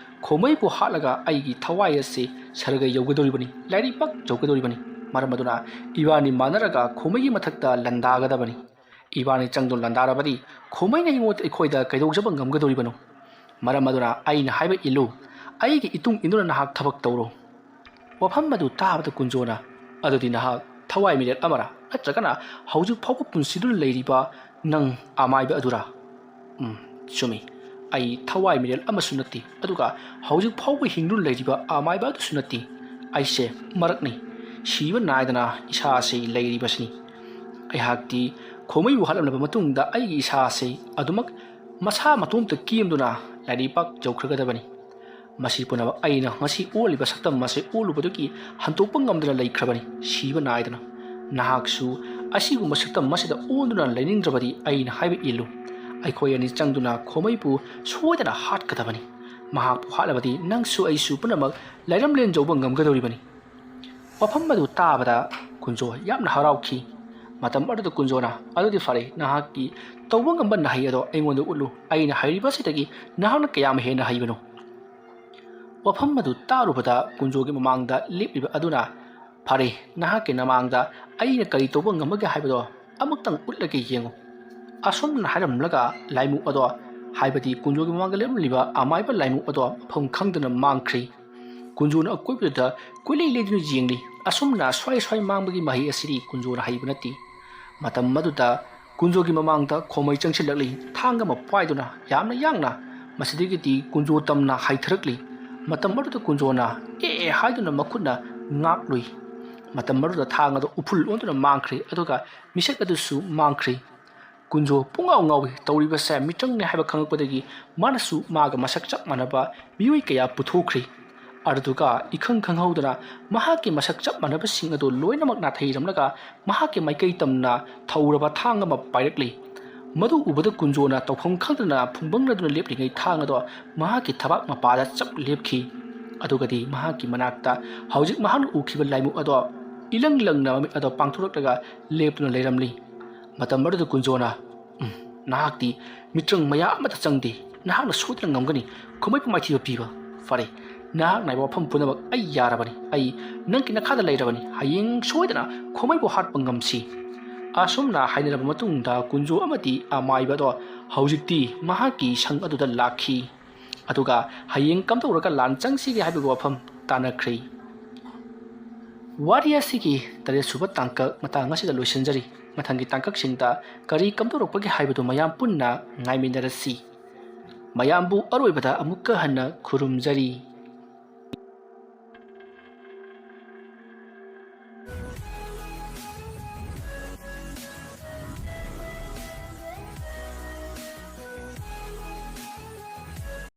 ꯈꯣꯃꯩꯕꯨ ꯍꯥꯠꯂꯒ ꯑꯩꯒꯤ ꯊꯋꯥꯏ ꯑꯁꯤ ꯁꯔꯒ ꯌꯧꯒꯗꯧꯔꯤꯕꯅꯤ, ꯂꯥꯏꯔꯩꯄꯥꯛ ꯌꯧꯒꯗꯧꯔꯤꯕꯅꯤ꯫ ꯃꯔꯝ ꯑꯗꯨꯅ ꯏꯕꯥꯅꯤ ꯃꯥꯟꯅꯔꯒ ꯈꯣꯃꯩꯒꯤ ꯃꯊꯛꯇ ꯂꯥꯟꯗꯥꯒꯗꯕꯅꯤ꯫ ꯏꯕꯥꯅꯤ ꯆꯪꯗꯨꯅ ꯂꯥꯟꯗꯥꯔꯕꯗꯤ ꯈꯣꯃꯩꯅ ꯑꯩꯉꯣꯟꯗ, ꯑꯩꯈꯣꯏꯗ ꯀꯩꯗꯧꯖꯕ ꯉꯝꯒꯗꯧꯔꯤꯕꯅꯣ? ꯃꯔꯝ ꯑꯗꯨꯅ ꯑꯩꯅ ꯍꯥꯏꯕ ꯏꯜꯂꯨ꯫ ꯑꯩꯒꯤ ꯏꯇꯨꯡ ꯏꯟꯗꯨꯅ ꯅꯍꯥꯛ ꯊꯕꯛ ꯇꯧꯔꯣ꯫ ꯋꯥꯐꯝ ꯑꯗꯨ ꯇꯥꯕꯗ ꯀꯨꯟꯖꯣꯅ, "ꯑꯗꯨꯗꯤ ꯅꯍꯥꯛ ꯊꯋꯥꯏ ꯃꯤꯔꯦꯜ ꯑꯃꯔꯥ? ꯅꯠꯇ꯭ꯔꯒꯅ ꯍꯧꯖꯤꯛ ꯐꯥꯎꯕ ꯄꯨꯟꯁꯤꯗꯨꯅ ꯂꯩꯔꯤꯕ ꯅꯪ ꯑꯃꯥꯏꯕ ꯑꯗꯨꯔꯥ?" "ꯎꯝ, ꯆꯨꯝꯃꯤ꯫ ꯑꯩ ꯊꯋꯥꯏ ꯃꯤꯔꯦꯜ ꯑꯃꯁꯨ ꯅꯠꯇꯦ, ꯑꯗꯨꯒ ꯍꯧꯖꯤꯛ ꯐꯥꯎꯕ ꯍꯤꯡꯗꯨꯅ ꯂꯩꯔꯤꯕ ꯑꯃꯥꯏꯕ ꯑꯗꯨꯁꯨ ꯅꯠꯇꯦ꯫ ꯑꯩꯁꯦ ꯃꯔꯛꯅꯤ, ꯁꯤꯕ ꯅꯥꯏꯗꯅ ꯏꯁꯥꯁꯤ ꯂꯩꯔꯤꯕꯁꯤꯅꯤ꯫ ꯑꯩꯍꯥꯛꯇꯤ ꯈꯣꯃꯩꯕꯨ ꯍꯥꯠꯂꯝꯂꯕ ꯃꯇꯨꯡꯗ ꯑꯩꯒꯤ ꯏꯁꯥꯁꯤ ꯑꯗꯨꯃꯛ ꯃꯁꯥ ꯃꯇꯣꯝꯇ ꯀꯦꯝꯗꯨꯅ ꯂꯥꯏꯔꯩꯄꯥꯛ ꯌꯧꯈ꯭ꯔꯒꯗꯕꯅꯤ꯫ ꯃꯁꯤ ꯄꯨꯝꯅꯃꯛ ꯑꯩꯅ ꯉꯁꯤ ꯑꯣꯜꯂꯤꯕ ꯁꯛꯇꯝ ꯑꯁꯤ ꯑꯣꯜꯂꯨꯕꯗꯒꯤ ꯍꯟꯇꯣꯛꯄ ꯉꯝꯗꯅ ꯂꯩꯈ꯭ꯔꯕꯅꯤ, ꯁꯤꯕ ꯅꯥꯏꯗꯅ꯫ ꯅꯍꯥꯛꯁꯨ ꯑꯁꯤꯒꯨꯝꯕ ꯁꯛꯇꯝ ꯑꯁꯤꯗ ꯑꯣꯟꯗꯨꯅ ꯂꯩꯅꯤꯡꯗ꯭ꯔꯕꯗꯤ ꯑꯩꯅ ꯍꯥꯏꯕ ꯏꯜꯂꯨ꯫ ꯑꯩꯈꯣꯏ ꯑꯅꯤ ꯆꯪꯗꯨꯅ ꯈꯣꯃꯩꯕꯨ ꯁꯣꯏꯗꯅ ꯍꯥꯠꯀꯗꯕꯅꯤ꯫ ꯃꯍꯥꯛꯄꯨ ꯍꯥꯠꯂꯕꯗꯤ ꯅꯪꯁꯨ ꯑꯩꯁꯨ ꯄꯨꯝꯅꯃꯛ ꯂꯥꯏꯔꯝꯂꯦꯟ ꯌꯧꯕ ꯉꯝꯒꯗꯧꯔꯤꯕꯅꯤ꯫" ꯋꯥꯐꯝ ꯑꯗꯨ ꯇꯥꯕꯗ ꯀꯨꯟꯖꯣ ꯌꯥꯝꯅ ꯍꯔꯥꯎꯈꯤ꯫ ꯃꯇꯝ ꯑꯗꯨꯗ ꯀꯨꯟꯖꯣꯅ, "ꯑꯗꯨꯗꯤ ꯐꯔꯦ, ꯅꯍꯥꯛꯀꯤ ꯇꯧꯕ ꯉꯝꯕ ꯅꯍꯩ ꯑꯗꯣ ꯑꯩꯉꯣꯟꯗ ꯎꯠꯂꯨ꯫ ꯑꯩꯅ ꯍꯩꯔꯤꯕꯁꯤꯗꯒꯤ ꯅꯍꯥꯛꯅ ꯀꯌꯥꯝ ꯍꯦꯟꯅ ꯍꯩꯕꯅꯣ?" ꯋꯥꯐꯝ ꯑꯗꯨ ꯇꯥꯔꯨꯕꯗ ꯀꯨꯟꯖꯣꯒꯤ ꯃꯃꯥꯡꯗ ꯂꯦꯞꯂꯤꯕ ꯑꯗꯨꯅ, "ꯐꯔꯦ, ꯅꯍꯥꯛꯀꯤ ꯅꯃꯥꯡꯗ ꯑꯩꯅ ꯀꯔꯤ ꯇꯧꯕ ꯉꯝꯕꯒꯦ ꯍꯥꯏꯕꯗꯣ ꯑꯃꯨꯛꯇꯪ ꯎꯠꯂꯒꯦ ꯌꯦꯡꯉꯨ꯫" ꯑꯁꯨꯝꯅ ꯍꯥꯏꯔꯝꯂꯒ ꯂꯥꯏꯃꯨꯛ ꯑꯗꯣ, ꯍꯥꯏꯕꯗꯤ ꯀꯨꯟꯖꯣꯒꯤ ꯃꯃꯥꯡꯗ ꯂꯦꯞꯂꯝꯂꯤꯕ ꯑꯃꯥꯏꯕ ꯂꯥꯏꯃꯨꯛ ꯑꯗꯣ ꯃꯐꯝ ꯈꯪꯗꯅ ꯃꯥꯡꯈ꯭ꯔꯤ꯫ ꯀꯨꯟꯖꯣꯅ ꯑꯀꯣꯏꯕꯗꯨꯗ ꯀꯣꯏꯂꯩ ꯂꯩꯗꯨꯅ ꯌꯦꯡꯂꯤ꯫ ꯑꯁꯨꯝꯅ ꯁ꯭ꯋꯥꯏ ꯁ꯭ꯋꯥꯏ ꯃꯥꯡꯕꯒꯤ ꯃꯍꯩ ꯑꯁꯤꯗꯤ ꯀꯨꯟꯖꯣꯅ ꯍꯩꯕ ꯅꯠꯇꯦ꯫ ꯃꯇꯝ ꯑꯗꯨꯗ ꯀꯨꯟꯖꯣꯒꯤ ꯃꯃꯥꯡꯗ ꯈꯣꯃꯩ ꯆꯪꯁꯤꯜꯂꯛꯂꯤ꯫ ꯊꯥꯡ ꯑꯃ ꯄꯥꯏꯗꯨꯅ ꯌꯥꯝꯅ ꯌꯥꯡꯅ ꯃꯁꯤꯗꯒꯤꯗꯤ ꯀꯨꯟꯖꯣ ꯇꯝꯅ ꯍꯥꯏꯊꯔꯛꯂꯤ꯫ ꯃꯇꯝ ꯑꯗꯨꯗ ꯀꯨꯟꯖꯣꯅ "ꯑꯦ" ꯍꯥꯏꯗꯨꯅ ꯃꯈꯨꯠꯅ ꯉꯥꯛꯂꯨꯏ꯫ ꯃꯇꯝ ꯑꯗꯨꯗ ꯊꯥꯡ ꯑꯗꯨ ꯎꯐꯨꯜ ꯑꯣꯟꯗꯨꯅ ꯃꯥꯡꯈ꯭ꯔꯦ, ꯑꯗꯨꯒ ꯃꯤꯁꯛ ꯑꯗꯨꯁꯨ ꯃꯥꯡꯈ꯭ꯔꯦ꯫ ꯀꯨꯟꯖꯣ ꯄꯨꯡꯉꯥꯎ ꯉꯥꯎꯏ꯫ ꯇꯧꯔꯤꯕꯁꯦ ꯃꯤꯇ꯭ꯔꯪꯅꯤ ꯍꯥꯏꯕ ꯈꯪꯂꯛꯄꯗꯒꯤ ꯃꯥꯅꯁꯨ ꯃꯥꯒ ꯃꯁꯛ ꯆꯞ ꯃꯥꯟꯅꯕ ꯃꯤꯑꯣꯏ ꯀꯌꯥ ꯄꯨꯊꯣꯛꯈ꯭ꯔꯤ꯫ ꯑꯗꯨꯗꯨꯒ ꯏꯈꯪ ꯈꯪꯍꯧꯗꯅ ꯃꯍꯥꯛꯀꯤ ꯃꯁꯛ ꯆꯞ ꯃꯥꯟꯅꯕꯁꯤꯡ ꯑꯗꯨ ꯂꯣꯏꯅꯃꯛ ꯅꯥꯊꯩꯔꯝꯂꯒ ꯃꯍꯥꯛꯀꯤ ꯃꯥꯏꯀꯩ ꯇꯝꯅ ꯊꯧꯔꯕ ꯊꯥꯡ ꯑꯃ ꯄꯥꯏꯔꯛꯂꯤ꯫ ꯃꯗꯨ ꯎꯕꯗ ꯀꯨꯟꯖꯣꯅ ꯇꯧꯐꯝ ꯈꯪꯗꯅ ꯐꯨꯡꯕꯪꯅꯗꯨꯅ ꯂꯦꯞꯂꯤꯉꯩ ꯊꯥꯡ ꯑꯗꯣ ꯃꯍꯥꯛꯀꯤ ꯊꯕꯥꯛ ꯃꯄꯥꯗ ꯆꯞ ꯂꯦꯞꯈꯤ꯫ ꯑꯗꯨꯒꯗꯤ ꯃꯍꯥꯛꯀꯤ ꯃꯅꯥꯛꯇ ꯍꯧꯖꯤꯛ ꯃꯍꯥꯛꯅ ꯎꯈꯤꯕ ꯂꯥꯏꯃꯨꯛ ꯑꯗꯣ ꯏꯂꯪ ꯂꯪꯅ ꯃꯃꯤꯠ ꯑꯗꯣ ꯄꯥꯡꯊꯣꯔꯛꯂꯒ ꯂꯦꯞꯇꯨꯅ ꯂꯩꯔꯝꯂꯤ꯫ ꯃꯇꯝ ꯑꯗꯨꯗ ꯀꯨꯟꯖꯣꯅ, "ꯎꯝ, ꯅꯍꯥꯛꯇꯤ ꯃꯤꯇ꯭ꯔꯪ ꯃꯌꯥ ꯑꯃꯠꯇ ꯆꯪꯗꯦ꯫ ꯅꯍꯥꯛꯅ ꯁꯣꯏꯗꯅ ꯉꯝꯒꯅꯤ ꯈꯨꯃꯩꯕꯨ ꯃꯥꯏꯊꯤꯕ ꯄꯤꯕ꯫ ꯐꯔꯦ, ꯅꯍꯥꯛꯅ ꯍꯥꯏꯕ ꯋꯥꯐꯝ ꯄꯨꯝꯅꯃꯛ ꯑꯩ ꯌꯥꯔꯕꯅꯤ꯫ ꯑꯩ ꯅꯪꯒꯤ ꯅꯈꯥꯗ ꯂꯩꯔꯕꯅꯤ꯫ ꯍꯌꯦꯡ ꯁꯣꯏꯗꯅ ꯈꯨꯃꯩꯕꯨ ꯍꯥꯠꯄ ꯉꯝꯁꯤ꯫" ꯑꯁꯨꯝꯅ ꯍꯥꯏꯅꯔꯕ ꯃꯇꯨꯡꯗ ꯀꯨꯟꯖꯣ ꯑꯃꯗꯤ ꯑꯃꯥꯏꯕ ꯑꯗꯣ ꯍꯧꯖꯤꯛꯇꯤ ꯃꯍꯥꯛꯀꯤ ꯁꯪ ꯑꯗꯨꯗ ꯂꯥꯛꯈꯤ꯫ ꯑꯗꯨꯒ ꯍꯌꯦꯡ ꯀꯝꯗꯧꯔꯒ ꯂꯥꯟ ꯆꯪꯁꯤꯒꯦ ꯍꯥꯏꯕꯒꯤ ꯋꯥꯐꯝ ꯇꯥꯟꯅꯈ꯭ꯔꯤ꯫ ꯋꯥꯔꯤ ꯑꯁꯤꯒꯤ ꯇꯔꯦꯠ ꯁꯨꯕ ꯇꯥꯡꯀꯛ ꯃꯇꯥꯡ ꯑꯁꯤꯗ ꯂꯣꯏꯁꯤꯟꯖꯔꯤ꯫ ꯃꯊꯪꯒꯤ ꯇꯥꯡꯀꯛꯁꯤꯡꯗ ꯀꯔꯤ ꯀꯝꯗꯧꯔꯛꯄꯒꯦ ꯍꯥꯏꯕꯗꯨ ꯃꯌꯥꯝ ꯄꯨꯟꯅ ꯉꯥꯏꯃꯤꯟꯅꯔꯁꯤ꯫ ꯃꯌꯥꯝꯕꯨ ꯑꯔꯣꯏꯕꯗ ꯑꯃꯨꯛꯀ ꯍꯟꯅ ꯈꯨꯔꯨꯝꯖꯔꯤ꯫